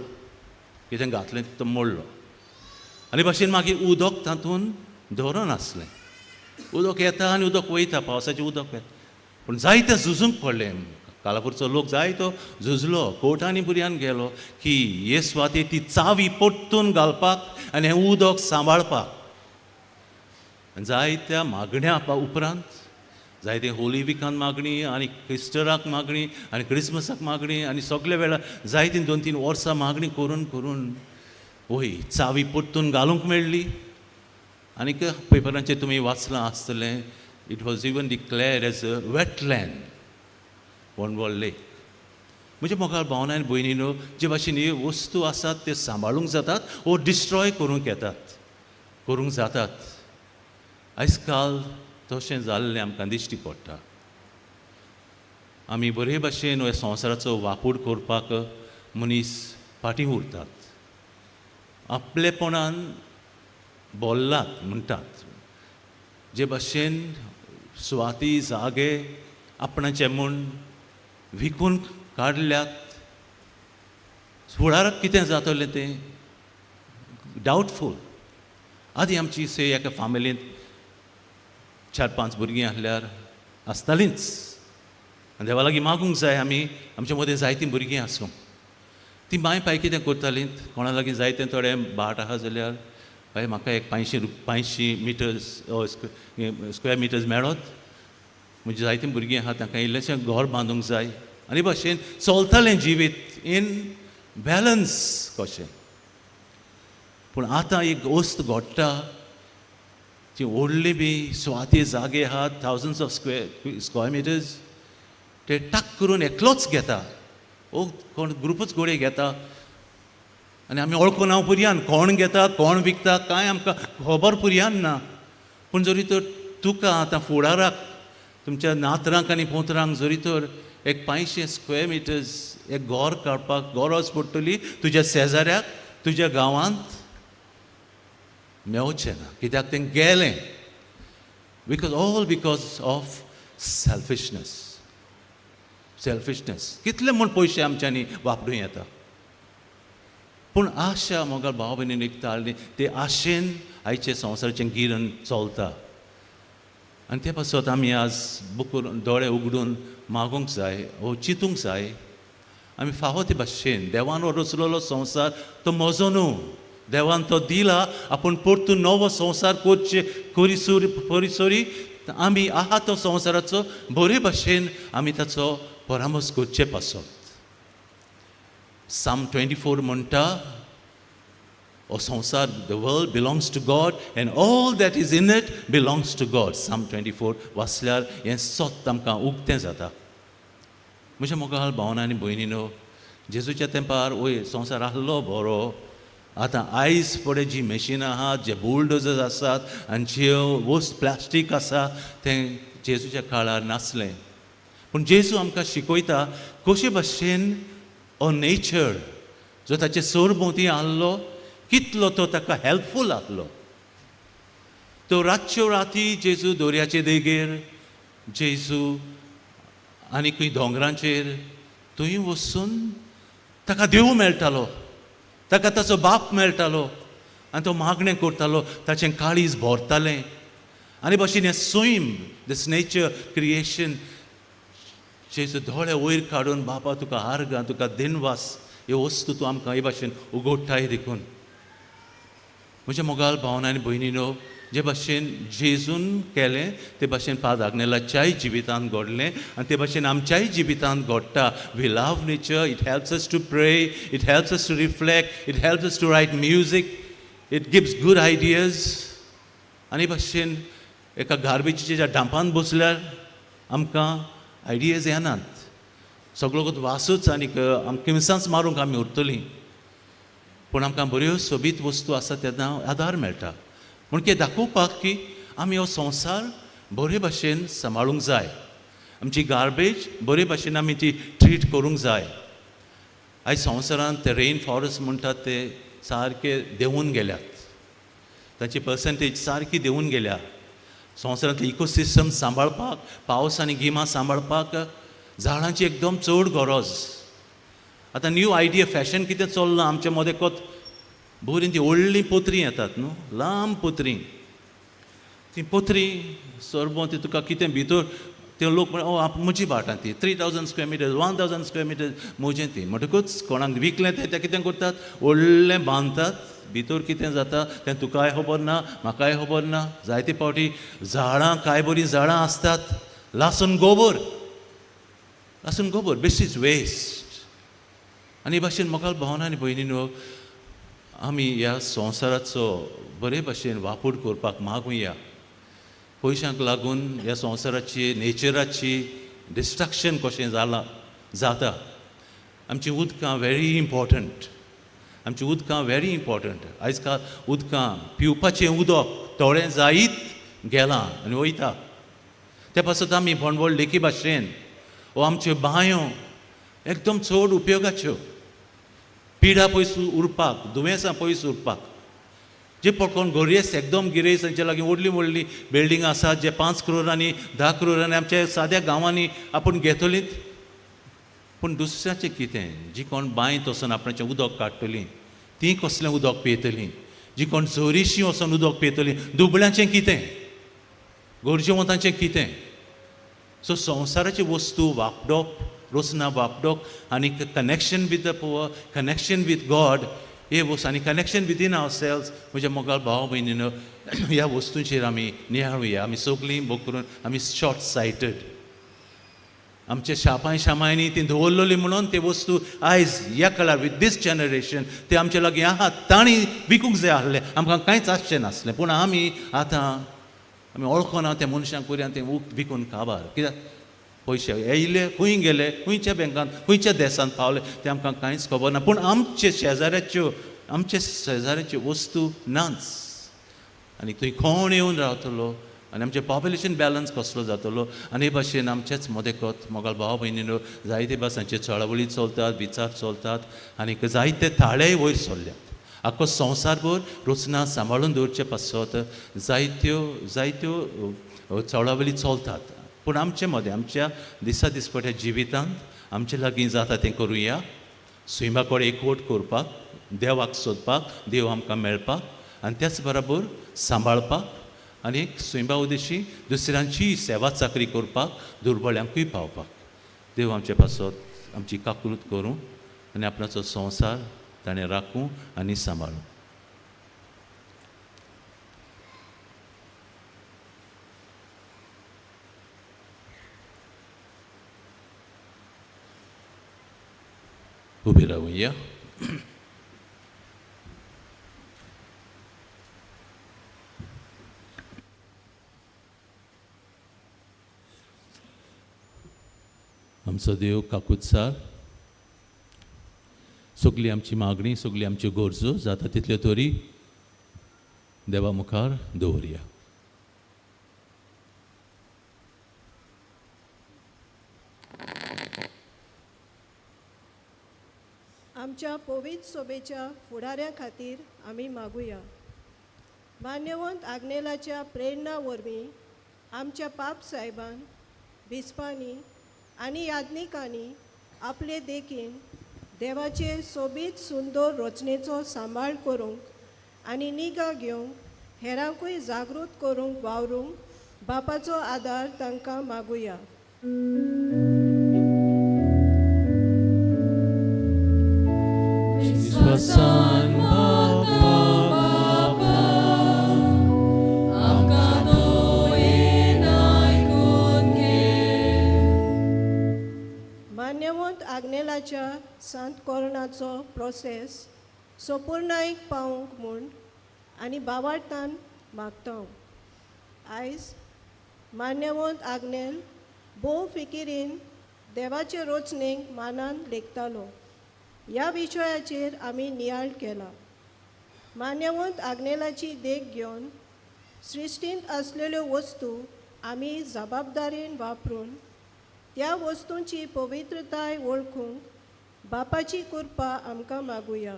कितें घातलें तो मोडलो आनी भाशेन मागीर उदक तातूंत दवरनासलें. उदक येता आनी उदक वयता, पावसाचें उदक येता. पूण जायतें झुजूंक पडलें, कालापूरचो लोक जायतो झुजलो, कोर्टांनी बुरयान गेलो की हे सुवातेर ती चावी परतून घालपाक आनी हें उदक सांबाळपाक. आनी जायत्या मागण्या उपरांत, जायते होली विकान मागणी आनी इस्टराक मागणी आनी क्रिसमसाक मागणी आनी सगळे वेळार जायतीं 2-3 वर्सां मागणी करून करून वय चावी परतून घालूंक मेळ्ळी. आनीक पेपरांचेर तुमी वाचलां आसतलें, it was even declared as a wetland, Bondvol lake. म्हज्या मोगाळ भावना आनी भयणीनो, जे भाशेन ह्यो वस्तू आसात त्यो सांबाळूंक जातात वो डिस्ट्रॉय करूंक येतात, करूंक जातात. आयज काल तशें जाल्लें आमकां दिश्टी पडटा. आमी बरे भाशेन ह्या संवसाराचो वापूर करपाक मनीस फाटीं उरतात, आपलेपणान बोल्लात म्हणटात. जे भाशेन सुवाती जागे आपणाचे म्हूण विकून काडल्यात, फुडाराक कितें जातलें तें डावटफूल. आदीं आमची से एका फामिलींत 4-5 भुरगीं आहल्यार आसतालींच आनी देवा लागीं मागूंक जाय आमी आमच्या मदें जायतीं भुरगीं आसूं. ती माय पाय कितें करतालीं, कोणा लागीं जायतें थोडें भाट आहा जाल्यार बाय म्हाका एक 500 मिटर्स स्क्वेर मिटर्स मेळत, म्हणजे जायतीं भुरगीं आहा तांकां इल्लेशें घर बांदूंक जाय. आनी भाशेन चलतालें जिवीत इन बॅलन्स कशें. पूण आतां एक वस्त घडटा, ती व्हडली बी सुवाती जागे आहात, thousands of square meters, ते टाक करून एकलोच घेता ओ कोण ग्रुपूच घोडये घेता आनी आमी वळखून पुरयान कोण घेता कोण विकता कांय आमकां खबर पुरयान ना. पूण जरी तर तुका आतां फुडाराक तुमच्या नातरांक आनी पोतरांक जरी तर एक 500 स्क्वेर मिटर्स एक घर काडपाक गरज पडटली, तुज्या शेजाऱ्याक तुज्या गांवांत मेवचें ना, कित्याक तें गेलें. Because all because of selfishness, selfishness. कितले म्हूण पयशे आमच्यांनी वापरूं येता, पूण आशा मोगाळ भाव भयणीन एक ते आशेन आयचे संवसाराचें गिरण चलता. आनी ते पासत आमी आज बुकूर दोळे उगडून मागूंक जाय वो चिंतूंक जाय आमी फावो ते भाशेन. देवान हो रचलेलो संवसार तो म्हजो न्हू, देवान तो दिला आपूण परतून नवो संवसार करचे करिसोरी परिसोरी आमी आहा तो संवसाराचो बरे भाशेन आमी ताचो परामर्श करचे पासत. साम 24 म्हणटा, हो संवसार, the world belongs to God and all that is in it belongs to God. Psalm 24 वाचल्यार हें सत आमकां उक्तें जाता. म्हज्या मोगाळ भावना आनी भयणीनो, जेजूच्या तेंपार वय संवसार आहलो बरो. आतां आयज फुडें जीं मशिनां आहात, जे बुलडोजर्स आसात आनी ज्यो वस्त प्लास्टीक आसा तें जेजूच्या काळार नासलें. पूण जेजू आमकां शिकयता कशे भाशेन हो नेचर जो ताचे सरभोंवती आहलो कितलो तो ताका हेल्पफूल आहलो. तो रातच्यो राती जेजू दर्याचे देगेर, जेजू आनी खंय दोंगरांचेर थंय वचून ताका देव मेळटालो, ताका ताचो बाप मेळटालो आनी तो मागणें करतालो, ताचें काळीज भरतालें. आनी भशेन हें सैम, दीस नेचर क्रिएशन, जेजू दोळे वयर काडून बापा तुका आर्गां, तुका दिनवास, ह्यो वस्तू तूं आमकां हे भाशेन उगडटाय देखून. म्हज्या मोगाल भावना आनी भयणीनो, जे भाशेन जेजून केलें ते भाशेन फादर आग्नेलाच्याय जिवितांत घडलें आनी ते भाशेन आमच्याय जिवितांत घडटा. We love nature, it helps us to pray, it helps us to reflect, it helps us to write music, it gives good ideas. आनी भाशेन एका गार्बेजीच्या डांपान बसल्यार आमकां आयडियाज येनात, सगळो वासूच आनीक किमसांच मारूंक आमी उरतलीं. पूण आमकां बऱ्यो सोबीत वस्तू आसा तेन्ना आदार मेळटा. म्हूण की दाखोवपाक की आमी हो संवसार बरे भाशेन सांबाळूंक जाय, आमची गार्बेज बरे भाशेन आमी ती ट्रीट करूंक जाय. आयज संवसारांत ते रेन फॉरेस्ट म्हणटात ते सारके देंवून गेल्यात, ताची पर्संटेज सारकी देंवून गेल्या. संवसारांतले इकोसिस्टम सांबाळपाक, पावस आनी गिमां सांबाळपाक झाडांची एकदम चड गरज. आतां न्यू आयडिया फॅशन कितें चल्लां आमच्या मदें, कोत बरीं तीं व्हडलीं पत्रीं येतात न्हू, लांब पत्रीं, तीं पत्रीं सरबो ती तुका कितें भितर ते लोक म्हणटा, ओ म्हजी भाटां ती 3000 स्क्वेर मिटर्स, 1000 स्क्वेर मिटर्स म्हजें ती. म्हणटकूच कोणाक विकलें ते कितें करतात, व्हडलें बांदतात, भितर कितें जाता तें तुकाय खबर ना, म्हाकाय खबर ना. जायते फावटी झाडां, कांय बरीं झाडां आसतात लासून गोबर, लासून गोबर, बेसीज वेस्ट. आनी भाशेन मोगाल भावना आनी भयणीनो, आमी ह्या संवसाराचो बरे भाशेन वापर करपाक मागुया. पयशांक लागून ह्या संवसाराची, नेचराची डिस्ट्रक्शन कशें जालां जाता. आमचीं उदकां व्हेरी इम्पॉर्टंट, आमचीं उदकां व्हेरी इम्पॉर्टंट. आयज काल उदकां पिवपाचें उदक थोडें जायत गेलां आनी वयता, ते पासत आमी बोंडवळ लेखी भाशेन वो आमच्यो बांयो एकदम चड उपयोगाच्यो, पिडा पयस उरपाक, दुयेंसां पयस उरपाक. जे पळय कोण गरियेस्त, एकदम गिरेस्त, तांचे लागीं व्हडलीं व्हडलीं बिल्डींग आसात, जे 5 करोडांनी 10 करोडांनी आमच्या साद्या गांवांनी आपूण घेतलीत. पूण दुसऱ्याचें कितें, जी कोण बांयत वचून आपणाचें उदक काडटलीं तीं कसलें उदक पियेतलीं, जी कोण जोरीशीं वचून उदक पियेतलीं, दुबळ्यांचें कितें, गरजेवंतांचें कितें. सो संवसाराची वस्तू वापडप, रोसना वापडप आनी connection with the poor, connection with God हे वस्तू आनी कनेक्शन विदीन our selves. म्हज्या मोगाल भाव भयणीनो, ह्या वस्तूंचेर आमी नियाळुया. आमी सगळीं भोग करून आमी शॉर्ट सायटेड. आमच्या शापाय शामायनी ती दवरलेली म्हणून ते वस्तू आयज ह्या काळार विथ these generation ते आमचे लागीं आहा, तांणी विकूंक जाय आसलें, आमकां कांयच आसचें नासलें. पूण आमी आतां आमी वळखना त्या मनशांक पर्यंत तें विकून काबार, कित्याक पयशे येयले खंय गेले, खंयच्या बँकान, खंयच्या देसांत पावले तें आमकां कांयच खबर ना. पूण आमचे शेजाऱ्याच्यो, आमचे शेजाऱ्याच्यो वस्तू नाच आनी थंय कोण येवन रावतलो आनी आमचें पॉप्युलेशन बॅलन्स कसलो जातलो. आनी हे भाशेन आमचेच मदेकत मोगाल भाव भयणीनो, जायते भासांचे चळवळी चलतात, विचार चलतात आनी जायते थाळेय वयर सरल्यात. आख्खो संवसारभर रचना सांबाळून दवरचे पासत जायत्यो जायत्यो चळवळी चलतात. पूण आमचे मदें, आमच्या दिसा दिसपट्या जिवितांत आमचे लागीं जाता तें करुया. सैमा कडेन एकवट करपाक, देवाक सोदपाक, देव आमकां मेळपाक आनी त्याच बराबर सांबाळपाक आनी एक सैमा उदेशी दुसऱ्यांची सेवा चाकरी करपाक, दुर्बळ्यांकूय पावपाक देव आमचे पासत आमची काकूत करूं आनी आपणाचो संवसार ताणें राखूं आनी सांबाळूं. उबी रावया. आमचो देव काकुत्सार, सगली आमची मागणी, सगली आमच्यो गरजो जाता तितल्यो तरी देवा मुखार दवरया.
आमच्या पवित्र सोबेच्या फुडाऱ्या खातीर आमी मागुया. मान्यवंत आग्नेलाच्या प्रेरणा वरवीं आमच्या पाप साहेबान बिस्पांनी आनी याज्ञिकांनी आपले देखीन देवाचे सोबीत सुंदर रचनेचो सांबाळ करूंक आनी निगा घेवंक हेरांकूय जागृत करूंक वावरूंक बापाचो आदार तांकां मागुया.
विश्वासान मागता बापा, आमकां दोयेन आयकून घे.
मान्यवंत आग्नेलाच्या सांत कोरणाचो प्रोसेस सोपूर्णायक पावूंक म्हूण आनी बावार्थान मागता. आयज मान्यवंत आग्नेल भोव फिकिरीन देवाचे रचनेक मानान लेखतालो. ह्या विशयाचेर आमी नियाळ केला. मान्यवंत आग्नेलाची देख घेवन सृश्टींत आसलेल्यो वस्तू आमी जबाबदारेन वापरून त्या वस्तूंची पवित्रताय वळखूंक बापाची कृपा आमकां मागुया.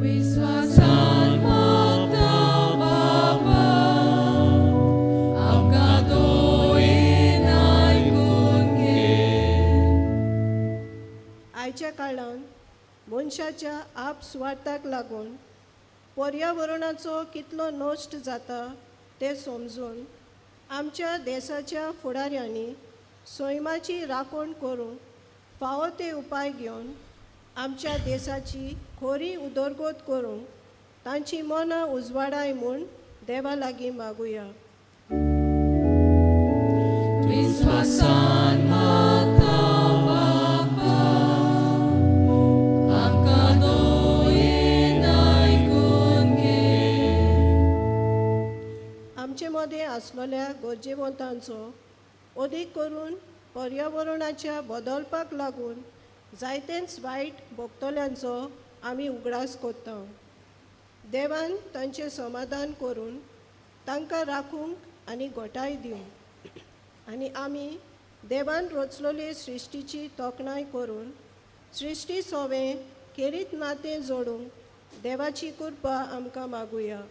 विश्वासान मागता बापा, आमकां दोयेन आयकून घे.
आयच्या काळांत मनशाच्या आपसुवार्थाक लागून पर्यावरणाचो कितलो नश्ट जाता तें समजून आमच्या देशाच्या फुडाऱ्यांनी सैमाची राखण करूंक फावो ते उपाय घेवन आमच्या देशाची खरी उदरगत करूंक तांची मनां उजवाडाय म्हूण देवा लागीं मागुया.
विश्वासान मागता बापा, आमकां दोयेन आयकून घे.
आमचे मदें आसलेल्या गरजेवंतांचो अदीक करून पर्यावरणाच्या बदलपाक लागून जायतेच वायट भोगतल्यांचो आमी उगडास करता. देवान तांचें समाधान करून तांकां राखूंक आनी घटाय दिवं आनी आमी देवान रचलेले सृश्टीची तोखणाय करून सृश्टी सोवें खेरीत नातें जोडूंक देवाची कृपा आमकां मागुया.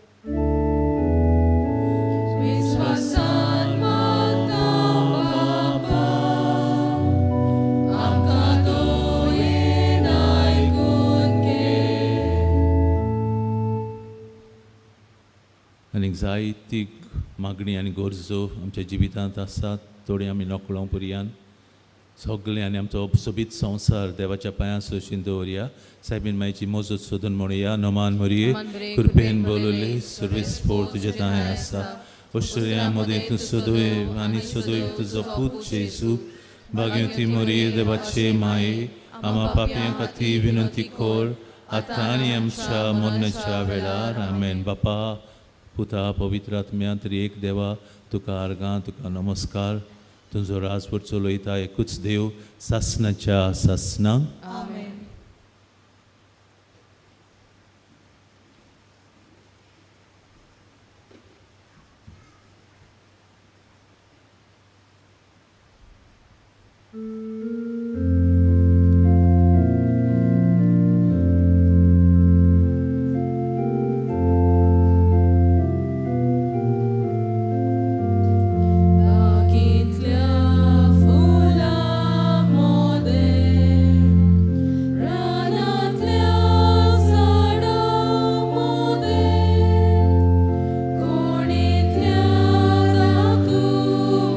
विश्वासान मागता बापा, आमकां दोयेन आयकून घे.
आनीक जायती मागणी आनी गरजो आमच्या जिवितांत आसात. थोडी आमी नकळो पुरयान सगळें आनी आमचो सोबीत संवसार देवाच्या पांयां सोशीन दवरया. सायबीन मायची मजत सोदून म्हणुया. नमान मोरये, कृपेन बोलवले, सर्वेस्पोर तुजे तांय आसा. ओश्टर्या मदें तूं सदय आनी सदय तुजो पूत जेजू. भाग्यवती मोरये, देवाचे माये, आमा पापयां खातीर विनंती कर, आतां आनी आमच्या मरणाच्या वेळार. आमेन. बापा, पुता, पवित्र आत्म्या, तरी एक देवा, तुका आर्गां, तुका नमस्कार. तुजो राजवट चलयता एकूच देव सासनाच्या सासना.
आमेन. बागेंतल्या फुलां मोदें, रानांतल्या झाडां मोदें, कोणींतल्या धातू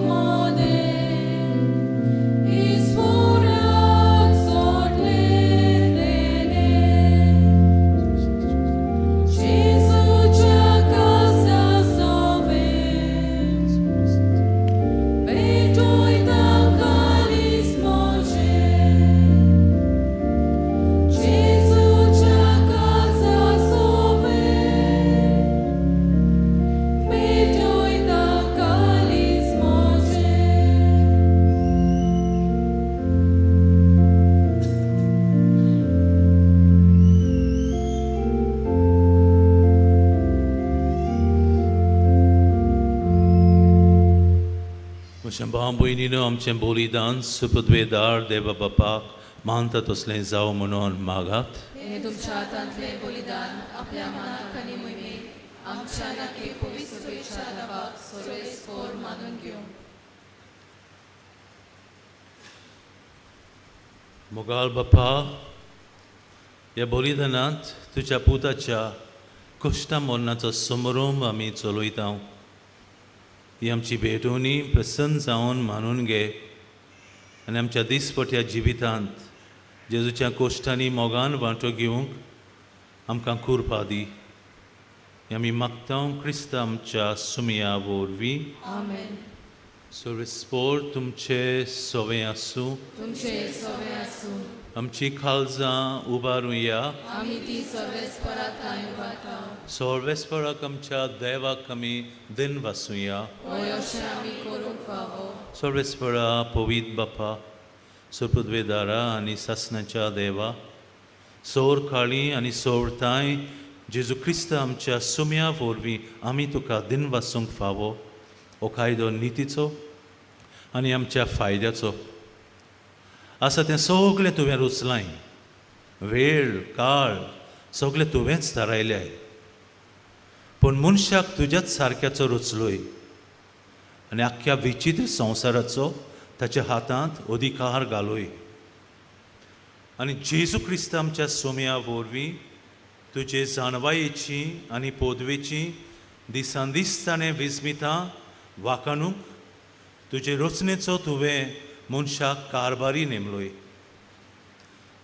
मोदें, ईश्वराक सोडलें तेणें. जेजूच्या काळजा सोवें भेटोयता कालीस मोजें. जेजूच्या काळजा सोवें भेटोयता कालीस मोजें.
म्हज्या भाव भयणीनो, आमचें बलिदान सुपदवेदार देवा बापाक मानता तसलें जावं म्हणून मागात.
हे तुमच्या हातांतलें बलिदान आपल्या मनाक आनी मोहिमेक आमच्या नाके पवित्र सभेच्या नांवाक सोरेस्पोर मानून घेवं.
मोगाळ बापा, ह्या बलिदानांत तुज्या पुताच्या कश्टा मरणाचो समारंभ आमी चलयता. ही आमची भेटवणी प्रसन्न जावन मानून घे आनी आमच्या दिसपट्या जिवितांत जेजूच्या कोश्टांनी मोगान वांटो घेवंक आमकां कुरपा दी. हें आमी मागता क्रिस्त आमच्या सुमया वरवीं.
आमेन.
सर्वेस्पोर तुमचे सवें आसूं.
तुमचे सवे आसूं.
आमची काळजां उबारुया.
आमी ती सर्वेस्परा थंय उबारता.
सर्वेस्पराक आमच्या देवाक आमी दिन वासुया.
हय, अशें आमी करूंक फावो.
सर्वेस्परा पवीत बापा, सुपुदवेदारा आनी सासणाच्या देवा, सोर काळी आनी सोरताय जेजू क्रिस्त आमच्या सुम्या वरवीं आमी तुका दिन वासूंक फावो. हो कायदो नितीचो आनी आमच्या फायद्याचो आसा. तें सगळें तुवें रुचलाय, वेळ काळ सगळें तुवेंच थारायल्याय, पूण मनशाक तुज्याच सारक्याचो रुचलोय आनी आख्ख्या विचित्र संवसाराचो ताच्या हातांत अधिकार घालोय. आनी जेजू क्रिस्त आमच्या सोम्या वरवीं तुजे जाणवायेची आनी पोदवेची दिसान दीस ताणें विस्मितां वाकाणूक तुजे रचनेचो तुवें मनशाक कारभारी नेमलोय.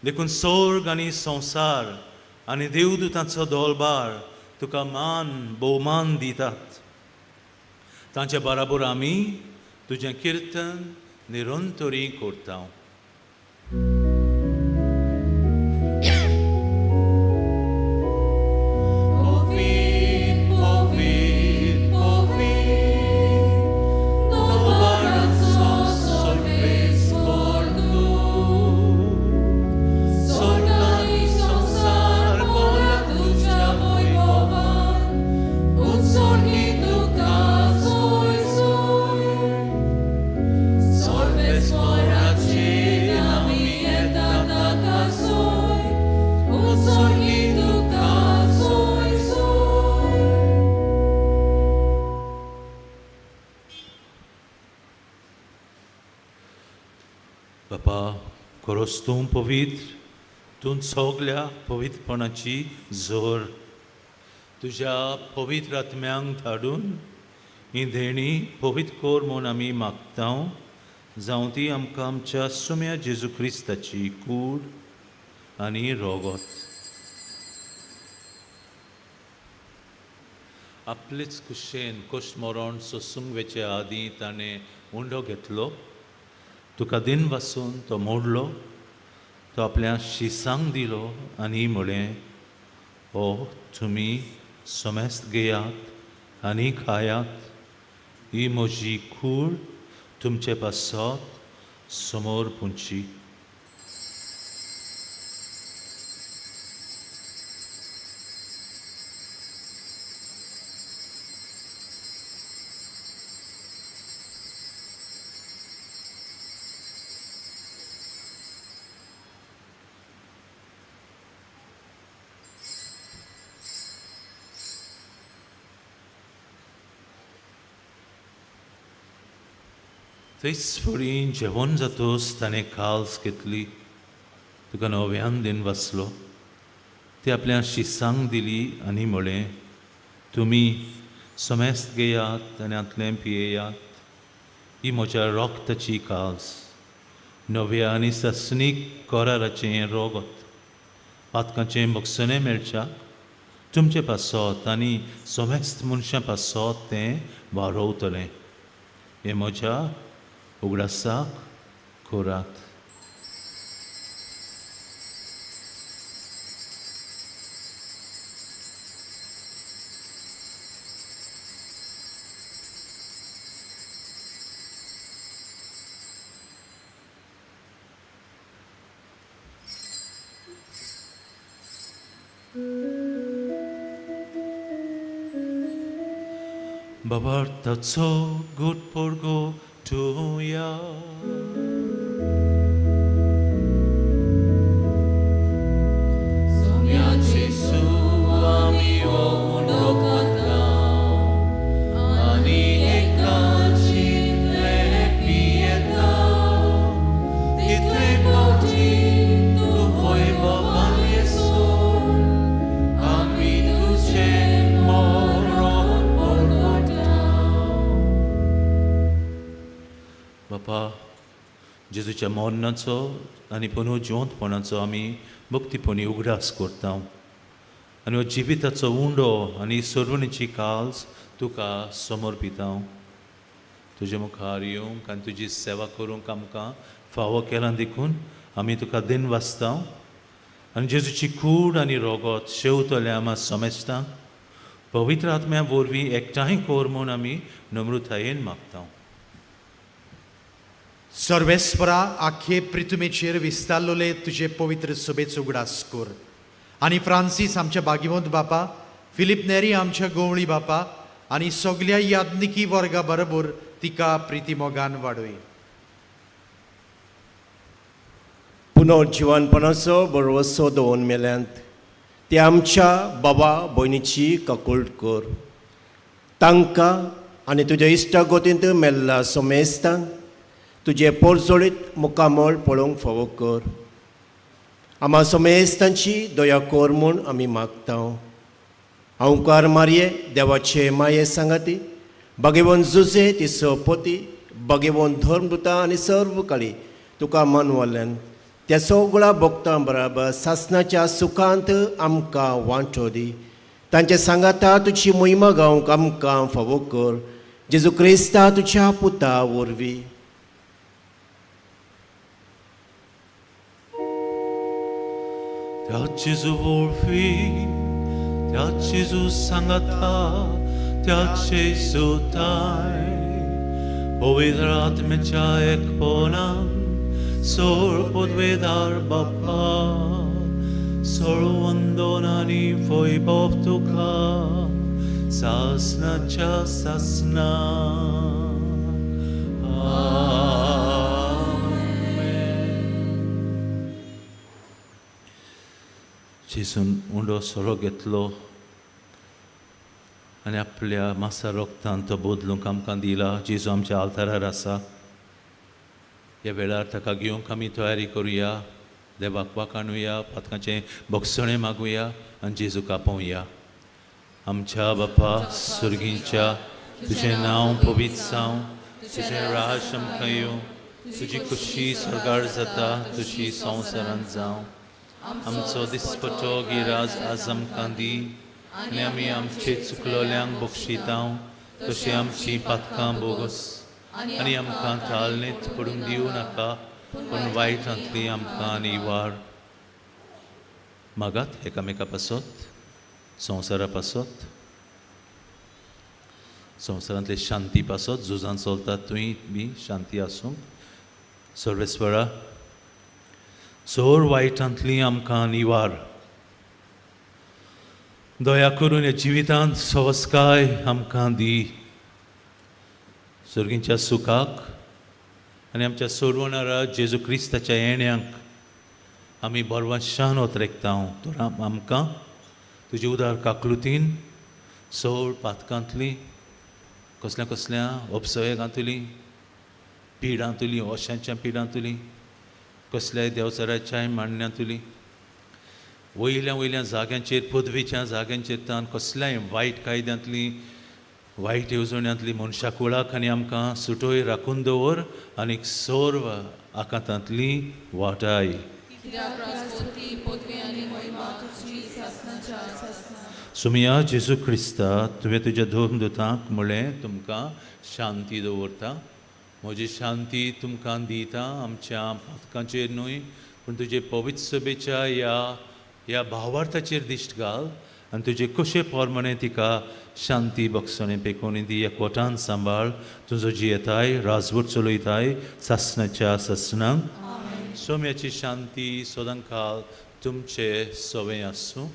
देखून सोर्ग आनी संवसार आनी देवदूतांचो दोलबार तुका मान भोवमान दितात. तांचे बराबर आमी तुजें किर्तन निरंतरी करता. बापा, खरोच तूं पवित्र, तूं सगल्या पवित्रपणाची जोर. तुज्या पवित्र आत्म्यांक धाडून ही देणी पवित्र कर म्हूण आमी मागता, जावं ती आमकां आमच्या सुम्या जेजू क्रिस्ताची कूड आनी रोगोत. आपलेच कुशेन कोश मरण सोसूंक वेचे आदीं ताणें उंडो घेतलो, तुका दिन वासून तो मोडलो, तो आपल्या शिसांक दिलो आनी म्हळें, ओ तुमी समेस्त घेयात आनी खायात, ही म्हजी कूड तुमचे पासत समोर पुंची. थंयच फुडें जेवण जातोच ताणें काल्स घेतली, तुका नव्यान दिन वाचलो, ती आपल्या शिसांक दिली आनी म्हळें, तुमी समेस्त घेयात आनी हांतलें पियेयात, ही म्हज्या रोगताची काल्स, नव्या आनी ससनीक कराराचें रोगत, पातकांचें बक्षणें मेळच्याक तुमचें पासत आनी समेस्त मनशां पासत तें वारोवतलें. हें म्हज्या उगडासाक करात. बाबार्थाचो गुट पोरगो तुया. बापा, जेजूच्या मरणाचो आनी पुनू जिवंतपणाचो आमी भक्तीपणी उगडास करता आनी हो जिविताचो उंडो आनी सर्वणीची काल्स तुका समर्पिता. तुजे मुखार येवंक आनी तुजी सेवा करूंक आमकां फावो केला देखून आमी तुका दिन वाचता आनी जेजूची कूड आनी रोगोत शेवतले आमा समेस्तांक पवित्र आत्म्या वरवीं एकठांय कर म्हूण आमी नम्रतायेन मागता.
सर्वेस्परा, आख्खे प्रिथुमेचेर विस्तारलोले तुजे पवित्र सभेचो उगडास कर आनी फ्रांसीस आमच्या बागिवंत बापा, फिलीप नेरी आमच्या गोवळी बापा आनी सगल्या याज्ञिकी वर्गा बरोबर तिका प्रिती मोगान वाडय.
पुनर्जिवनपणाचो बरवसो दवरून मेल्यांत ते आमच्या बाबा भयणीची काकुळट कर. तांकां आनी तुज्या इश्टा गोतींत मेल्ल्या समेस्तांक तुजें पोरजोळीत मुखामळ पळोवंक फावो कर. आमा समेस्तांची दया कर म्हूण आमी मागता. हांवकार मारये देवाचे माये सांगाती बागेवन जुजे ती सपती बागेवन धर्मदुता आनी सर्व काळी तुका मनवल्यान त्या सगळ्या भक्तां बराबर सासणाच्या सुखांत आमकां वांटो दी. तांचे सांगाता तुजी मोहिमा गावंक आमकां फावो कर, जेजू क्रिस्ता तुज्या पुता वरवीं.
त्या जेजू वरवीं, त्या जेजू सांगाता, त्या जेजू ताय पवित्र आत्म्याच्या एकपणान सोळ पदवेदार बाप्पा, सोळ वंदन आनी वैभव तुका सासनाच्या सासना. आमेन. जेजून उंडो सोरो घेतलो आनी आपल्या मासा रोगतान तो बदलूंक आमकां दिला. जेजू आमच्या आल्तारार आसा. ह्या वेळार ताका घेवंक आमी तयारी करुया, देवाक वाखाणुया, पातकांचें भोगसणें मागुया आनी जेजूक आपोवया. आमच्या बापा सुर्गींच्या, तुजें नांव पवित्र जावं, तुजें राज आमकां येवं, तुजी खुशी स्वर्गार जाता तुजी संवसारांत जावं. आमचो दिसपटो गिराज आज आमकां दी आनी आमी आमचे चुकलोल्यांक बक्षितांव तशें आमची पातकां बोगस आनी आमकां तालनेत पडूंक दिवं नाका, पूण वायटांतली आमकां निवार. मागात एकामेका पासत, संवसारा पासत, संवसारांतले शांती पासत, झुजान चलतात तुंय बी शांती आसूंक. सर्वेस्वरा, सोर वायटांतली आमकां निवार. दया करून ह्या जिवितांत सवस्काय आमकां दी. सर्गींच्या सुखाक आनी आमच्या सोडवणारा जेजू क्रिस्ताच्या येण्यांक आमी बरवाशान ओतरेकता. तर आमकां तुजी उदार काकलुतीन सोड पातकांतली, कसल्या कसल्या अपसयगांतली, पिडांतली, ओशांच्या पिडांतली, कसल्याय देवचाराच्याय मांडण्यांतली, वयल्या वयल्या जाग्यांचेर, पदवेच्या जाग्यांचेर तान कसल्याय वायट कायद्यांतली, वायट येवजण्यांतली मनशा कुळाक आनी आमकां सुटोय राखून दवर आनी सर्व आकांतांतली वाटाय. सुमिया जेजू क्रिस्ता, तुवें तुज्या धर्मदुतांक म्हणलें, तुमकां शांती दवरता, म्हजी शांती तुमकां दिता, आमच्या पातकांचेर न्हय पूण तुजे पवित्र सभेच्या ह्या ह्या भावार्थाचेर दिश्ट घाल आनी तुजे कशे प्रमाणे तिका शांती बक्षणें पेकोवणी दी. एकवटान सांबाळ, तुजो जियेताय, राजवट चलयताय सासणाच्या सासणांक. सोम्याची शांती सदांकाल तुमचे सवें आसूं.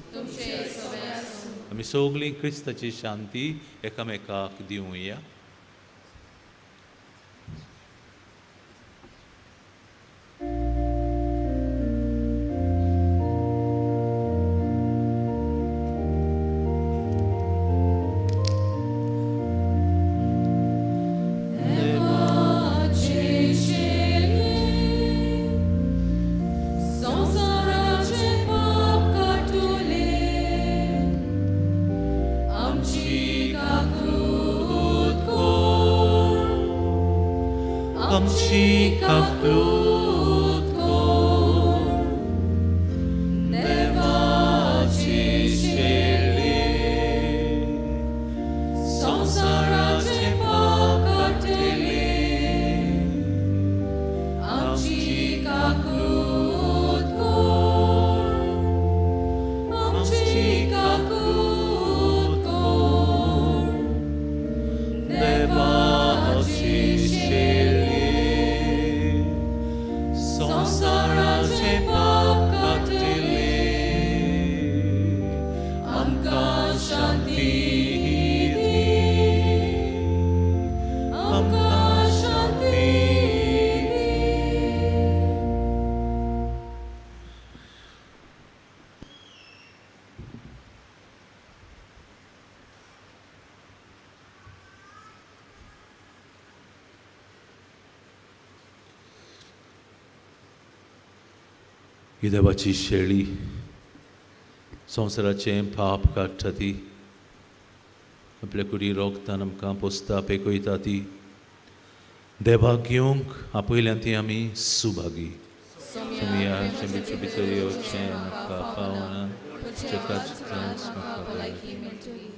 आमी सगळीं क्रिस्ताची शांती एकामेकाक दिवया.
संवसाराचें पाप काडटले, आमची काकूत.
आमची काकूत कर देवाची शेळी संवसाराचें पाप काडटली
आमची काकूत कर आमची काकूत कर
देवाची शेळी संवसाराचें पाप काडटली आमकां शांती दी
आमकां शांती दी.
ही देवाची शेळी संवसाराचें पाप काडटा ती आपल्या कुडी रोगतान आमकां पोसता पेकयता ती देवाक घेवंक आपयल्यान ती आमी सुभागी. सोमया भितर भितर येवचें म्हाका पावना म्हाका
भलायकी मेळटली.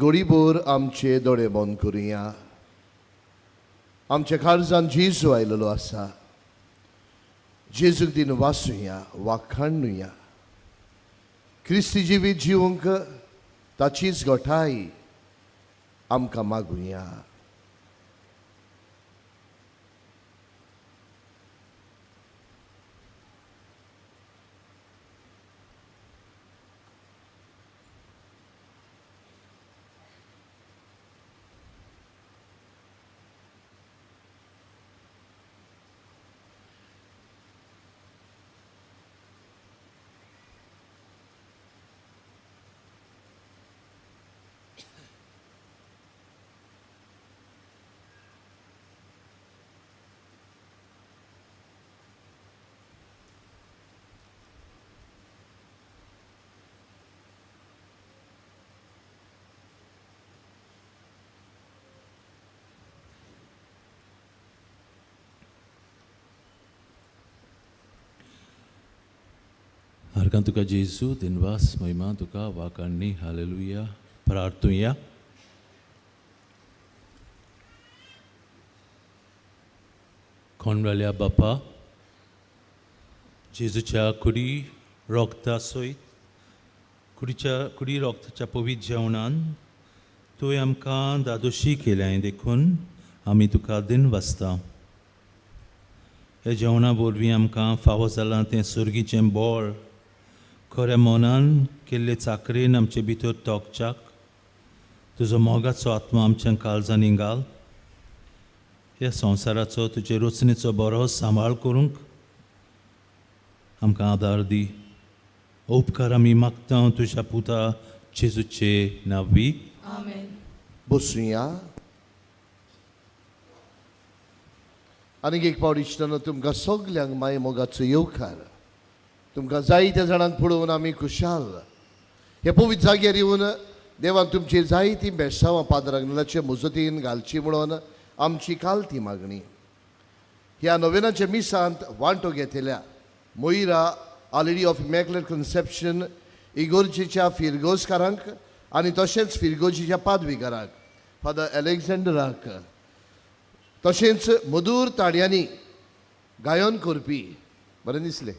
एक घडीभर आमचे दोळे बंद करुया. आमच्या काळजान जेजू आयलेलो आसा. जेजूक दिन वाचुया, वाखाणुया. क्रिस्ती जिवीत जिवंक ताचीच गोठाय आमकां मागुया.
हरकां तुका जेजू दिनवास महिमा तुका वाकाणणी हालेलुया. प्रार्थुया. कोंडवाल्या बापा, जेजूच्या कुडी रोगता सयत कुडीच्या कुडी रोगताच्या पवित्र जेवणान तुवें आमकां दादोशी केल्याय देखून आमी तुका दिनवासता. ह्या जेवणा वरवीं आमकां फावो जालां तें सर्गीचें बळ खऱ्या मनान केल्ले चाकरेन आमचे भितर तोखच्याक तुजो मोगाचो आत्मा आमच्या काळजांनी घाल. ह्या संवसाराचो तुजे रचनेचो बरो सांबाळ करूंक आमकां आदार दी. उपकार आमी मागता तुज्या पुता जेजूचे नांवी.
आमेन.
बसुया. आनीक एक पावट इश्टानो तुमकां सगल्यांक माय मोगाचो येवकार. तुमकां जायत्या जाणांक पळोवन आमी खुशाल. हे पवित्र जाग्यार येवन देवान तुमचेर जायतीं बेसांवां पाद्र आग्नेलाचे मुजतीन घालची म्हणून आमची काल ती मागणी. ह्या नोवेनाच्या मिसांत वांटो घेतल्या Moira Our Lady of Immaculate Conception इगोर्जेच्या फिरगोजकारांक आनी तशेंच फिरगोजीच्या पादविकाराक फादर एलेक्झांडराक, तशेंच मधूर ताळयांनी गायन करपी, बरें दिसलें,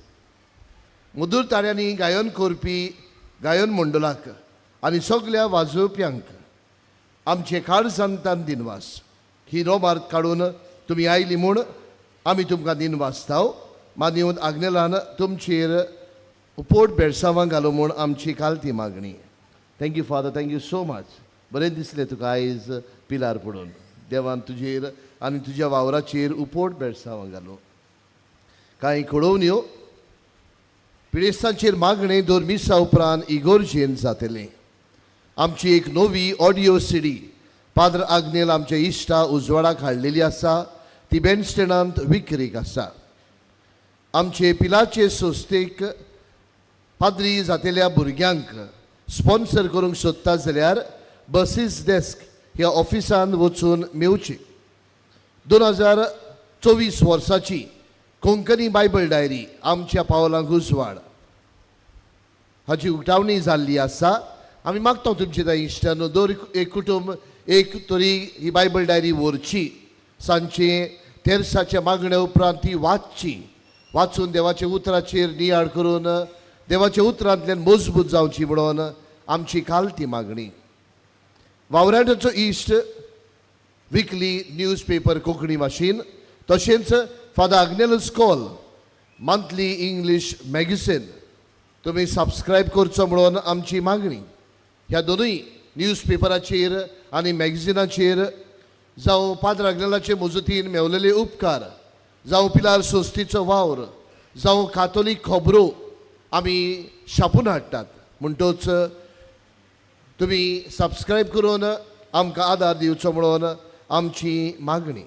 मधूर ताळयांनी गायन करपी गायन मंडळाक आनी सगल्या वाजोवप्यांक आमचे काळजांतान दिनवास. ही रोमार्त काडून तुमी आयली म्हूण आमी तुमकां दिनवासताव. मानून आग्नेलान तुमचेर उपोट बेळसांवां घालूं म्हूण आमची कालती मागणी. Thank you father, thank you so much. बरें दिसलें तुका आयज पिलार पडून. देवान तुजेर आनी तुज्या वावराचेर उपोट बेळसांवां घालूं. कांय कळोवण्यो पिडेस्तांचेर मागणें दोर मिसा उपरांत इगोर्जेन जातलें. आमची एक नवी ऑडियो सिडी पाद्र आग्नेल आमच्या इश्टा उजवाडाक हाडलेली आसा. ती बँडस्टँडांत विक्रीक आसा. आमचे पिलाचे संस्थेक पाद्री जातेल्या भुरग्यांक स्पॉन्सर करूंक सोदता जाल्यार बसीस डेस्क ह्या ऑफिसान वचून मेवची. 2024 वर्साची कोंकणी बायबल डायरी आमच्या पावलांक उजवाड हाची उक्तावणी जाल्ली आसा. आमी मागता तुमचे त्या इश्टानो दर एक कुटुंब एक तरी ही बायबल डायरी व्हरची. सांजचे तेरसाच्या मागण्या उपरांत ती वाचची. वाचून देवाच्या उतराचेर नियाळ करून देवाच्या उतरांतल्यान मजबूत जावची म्हणून आमची काल ती मागणी. वावराड्याचो इश्ट विकली न्यूज पेपर कोंकणी भाशेन, तशेंच Father Agnelus Call monthly English magazine तुमी सबस्क्रायब करचो म्हणून आमची मागणी. ह्या दोनूय न्यूज पेपराचेर आनी मॅगझिनाचेर जावं पाद्र आग्नेलाचे मजतीन मेवलेले उपकार, जावं पिलार संस्थेचो वावर, जावं कातोलीक खबरो आमी छापून हाडटात. म्हणटच तुमी सबस्क्रायब करून आमकां आदार दिवचो म्हणून आमची मागणी.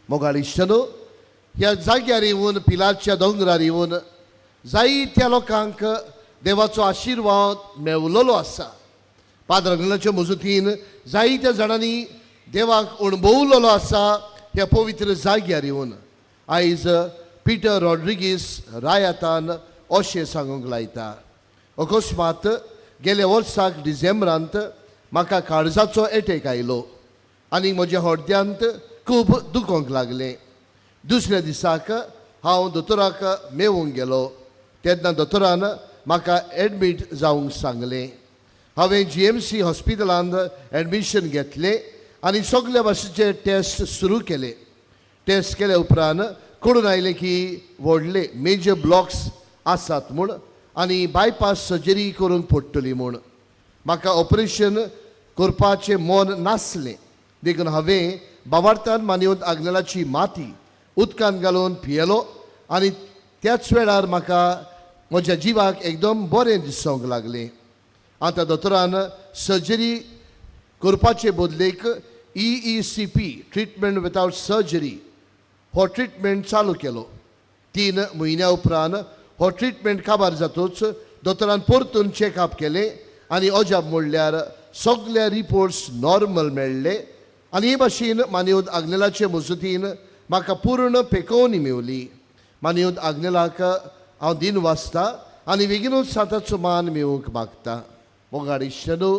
मोगाळ इश्टानो, ह्या जाग्यार येवन पिलारच्या दोंगरार येवन जायत्या लोकांक देवाचो आशिर्वाद मेवलेलो आसा. पाद्र आग्नेलाचे मजतीन जायत्या जाणांनी देवाक अणभवलेलो आसा. ह्या पवित्र जाग्यार येवन आयज पिटर रॉड्रिगीस रायातान अशें सांगूंक लायता. अकस्मात गेल्या वर्साक डिसेंबरांत म्हाका काळजाचो एटेक आयलो आनी म्हज्या हड्ड्यांत खूब दुखोंक लागलें. दुसऱ्या दिसाक हांव दोतोराक मेवूंक गेलो तेन्ना दोतोरान म्हाका एडमीट जावंक सांगलें. हांवें GMC हॉस्पिटलांत एडमिशन घेतलें आनी सगल्या भाशेचे टेस्ट सुरू केले. टेस्ट केल्या उपरांत कळून आयलें की व्हडले मेजर ब्लॉक्स आसात म्हूण आनी बायपास सर्जरी करूंक पडटली म्हूण. म्हाका ऑपरेशन करपाचें मन नासलें देखून हांवें बावार्थान मानयत आग्नेलाची माती उदकांत घालून पियेलो आनी त्याच वेळार म्हाका म्हज्या जिवाक एकदम बरें दिसूंक लागलें. आतां दोतोरान सर्जरी करपाचे बदलेक EECP treatment without surgery हो ट्रिटमेंट चालू केलो. 3 म्हयन्या उपरांत हो ट्रिटमेंट काबार जातूच दोतोरान परतून चॅकअप केलें आनी अजाप म्हणल्यार सगळे रिपोर्ट्स नॉर्मल मेळ्ळे आनी हे भाशेन मानयत आग्नेलाचे मजतीन म्हाका पूर्ण पेकोवणी मेवली. मानयत आग्नेलाक हांव दिन वाचता आनी बेगीनूच साताचो मान मेळोवंक मागता. मोगाड इश्टनो,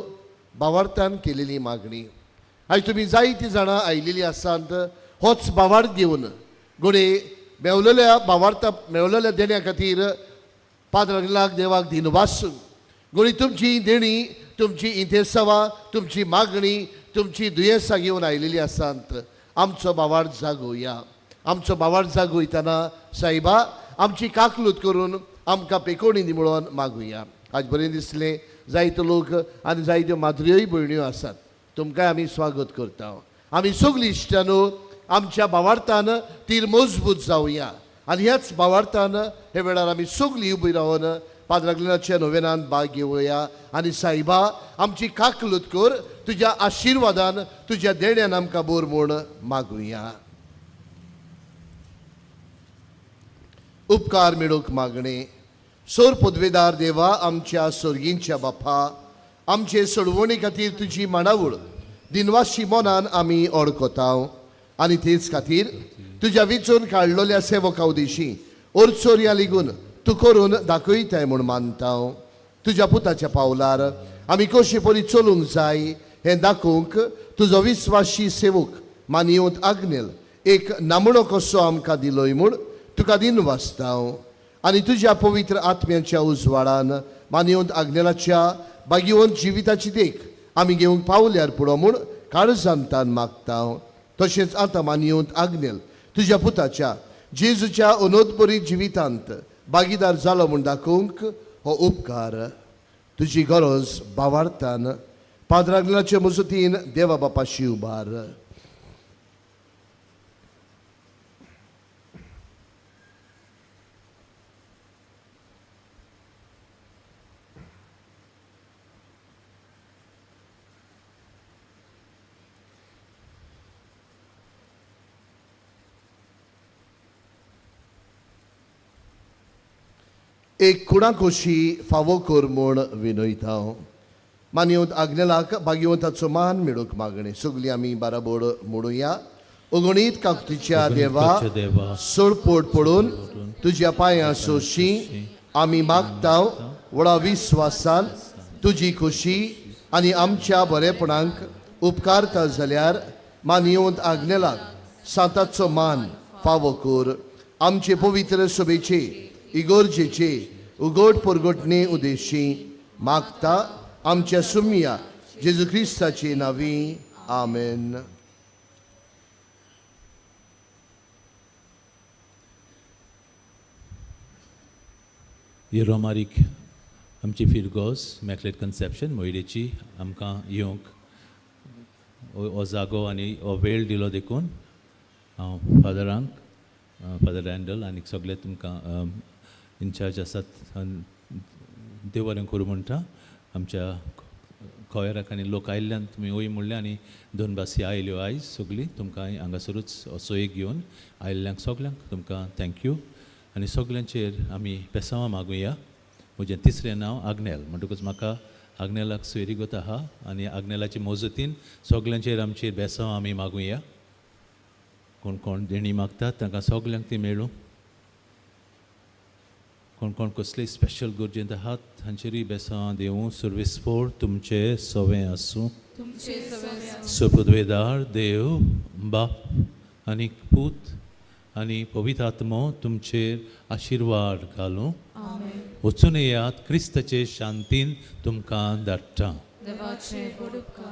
बावार्थान केलेली मागणी. आयज तुमी जायतीं जाणां आयिल्लीं आसात होच बावार्थ घेवन घडये मेवलेल्या बावार्था मेवलेल्या देण्या खातीर पाद्र आग्नेलाक देवाक दिन वासून घडये तुमची देणी, तुमची इंतेसांवां, तुमची मागणी, तुमची दुयेंसां घेवन आयिल्लीं आसात. आमचो बावार्थ जागोवया. आमचो बावार्थ जागोयतना सायबा आमची काकलूत करून आमकां पेकोवणी दी म्हणून मागुया. आज बरें दिसलें जायते लोक आनी जायत्यो माद्रियोय भयण्यो आसात. तुमकांय आमी स्वागत करता. आमी सगळीं इश्टांनो आमच्या बावार्थान तीर मजबूत जावया आनी ह्याच बावार्थान हे वेळार आमी सगळीं उबी रावन पाद्र आग्नेलाच्या नोवेनान भाग घेवया आनी सायबा आमची काकलूत कर, तुज्या आशिर्वादान तुज्या देण्यान आमकां बोर म्हूण मागुया. उपकार मेळोवंक मागणें. सोर पदवेदार देवा, आमच्या सोर्गींच्या बापा, आमचे सोडवणी खातीर तुजी मांडावळ दिनवाशी मनान आमी ओळखता आनी तेच खातीर तुज्या विचून काडलेल्या सेवका उदेशी ओरचोरया लिगून तूं करून दाखयताय म्हूण मानता. तुज्या पुताच्या पावलार आमी कशे परी चलूंक जाय हें दाखोवंक तुजो विस्वाशी सेवक मानयत आग्नेल एक नामणो कसो आमकां दिलोय म्हूण तुका दिन वाचता आनी तुज्या पवित्र आत्म्याच्या उजवाडान मानयत आग्नेलाच्या बागीवंत जिविताची देख आमी घेवंक पावल्यार पुरो म्हूण काळजांतान मागता. तशेंच आतां मानयत आग्नेल तुज्या पुताच्या जेजूच्या अनोदबरी जिवितांत भागीदार जालो म्हूण दाखोवंक हो उपकार तुजी गरज बावार्थान पाद्र आग्नेलाचे मजतीन देवा बापाशी उबार. एक कुणाकोशी फावो कर म्हूण विनयता. मानयत आग्नेलाक भाग्यवंताचो मान मेळोवंक मागणें. सगळीं आमी बाराबोर म्हणुया. अगणीत काकतीच्या देवा, सोडपोट पडून तुज्या पांयां सोशी आमी मागता व्हडा विस्वासान तुजी खोशी आनी आमच्या बरेपणाक उपकारता जाल्यार मानयत आग्नेलाक सांताचो मान फावो कर. आमचे पवित्र सभेचे इगोर्जेचे उगोट परगटणे उदेशी मागता आमच्या सुमिया जेजू क्रिस्ताचे नावी. आमेन.
रोमारीक आमची फिरगोज मॅकलेट कन्सेप्शन मोयडेची आमकां येवंक हो जागो आनी हो वेळ दिलो देखून हांव फादरांक, फादर रँडल आनी सगळे तुमकां इनचार्ज आसात देव बरें करूं म्हणटा. आमच्या खोयराक आनी लोक आयिल्ल्यान तुमी वय म्हणलें आनी दोन बासी आयल्यो आयज सगळीं तुमकां हांगासरूच सोय घेवन आयिल्ल्यांक सगल्यांक तुमकां thank you. आनी सगल्यांचेर आमी बेसांवां मागुया. म्हजें तिसरें नांव आग्नेल म्हणटकूच म्हाका आग्नेलाक सोयरीगत आहा आनी आग्नेलाचे मजतीन सगल्यांचेर आमचेर बेसांव आमी मागुया. कोण कोण देणी मागतात तांकां सगल्यांक ती मेळूं. कोण कोण कसले स्पेशल गरजेंत आहात हांचेरूय बेसांव देवूं. सुर्वेस्पोर तुमचे सवें आसूं.
तुमचे सवे.
सोपुदवेदार देव बाप आनी पूत आनी पवित्र आत्मो तुमचेर आशिर्वाद घालूं.
आमेन.
वचून येयात, क्रिस्ताचे शांतीन तुमकां धाडटा.
देवाचे व्हड उपकार.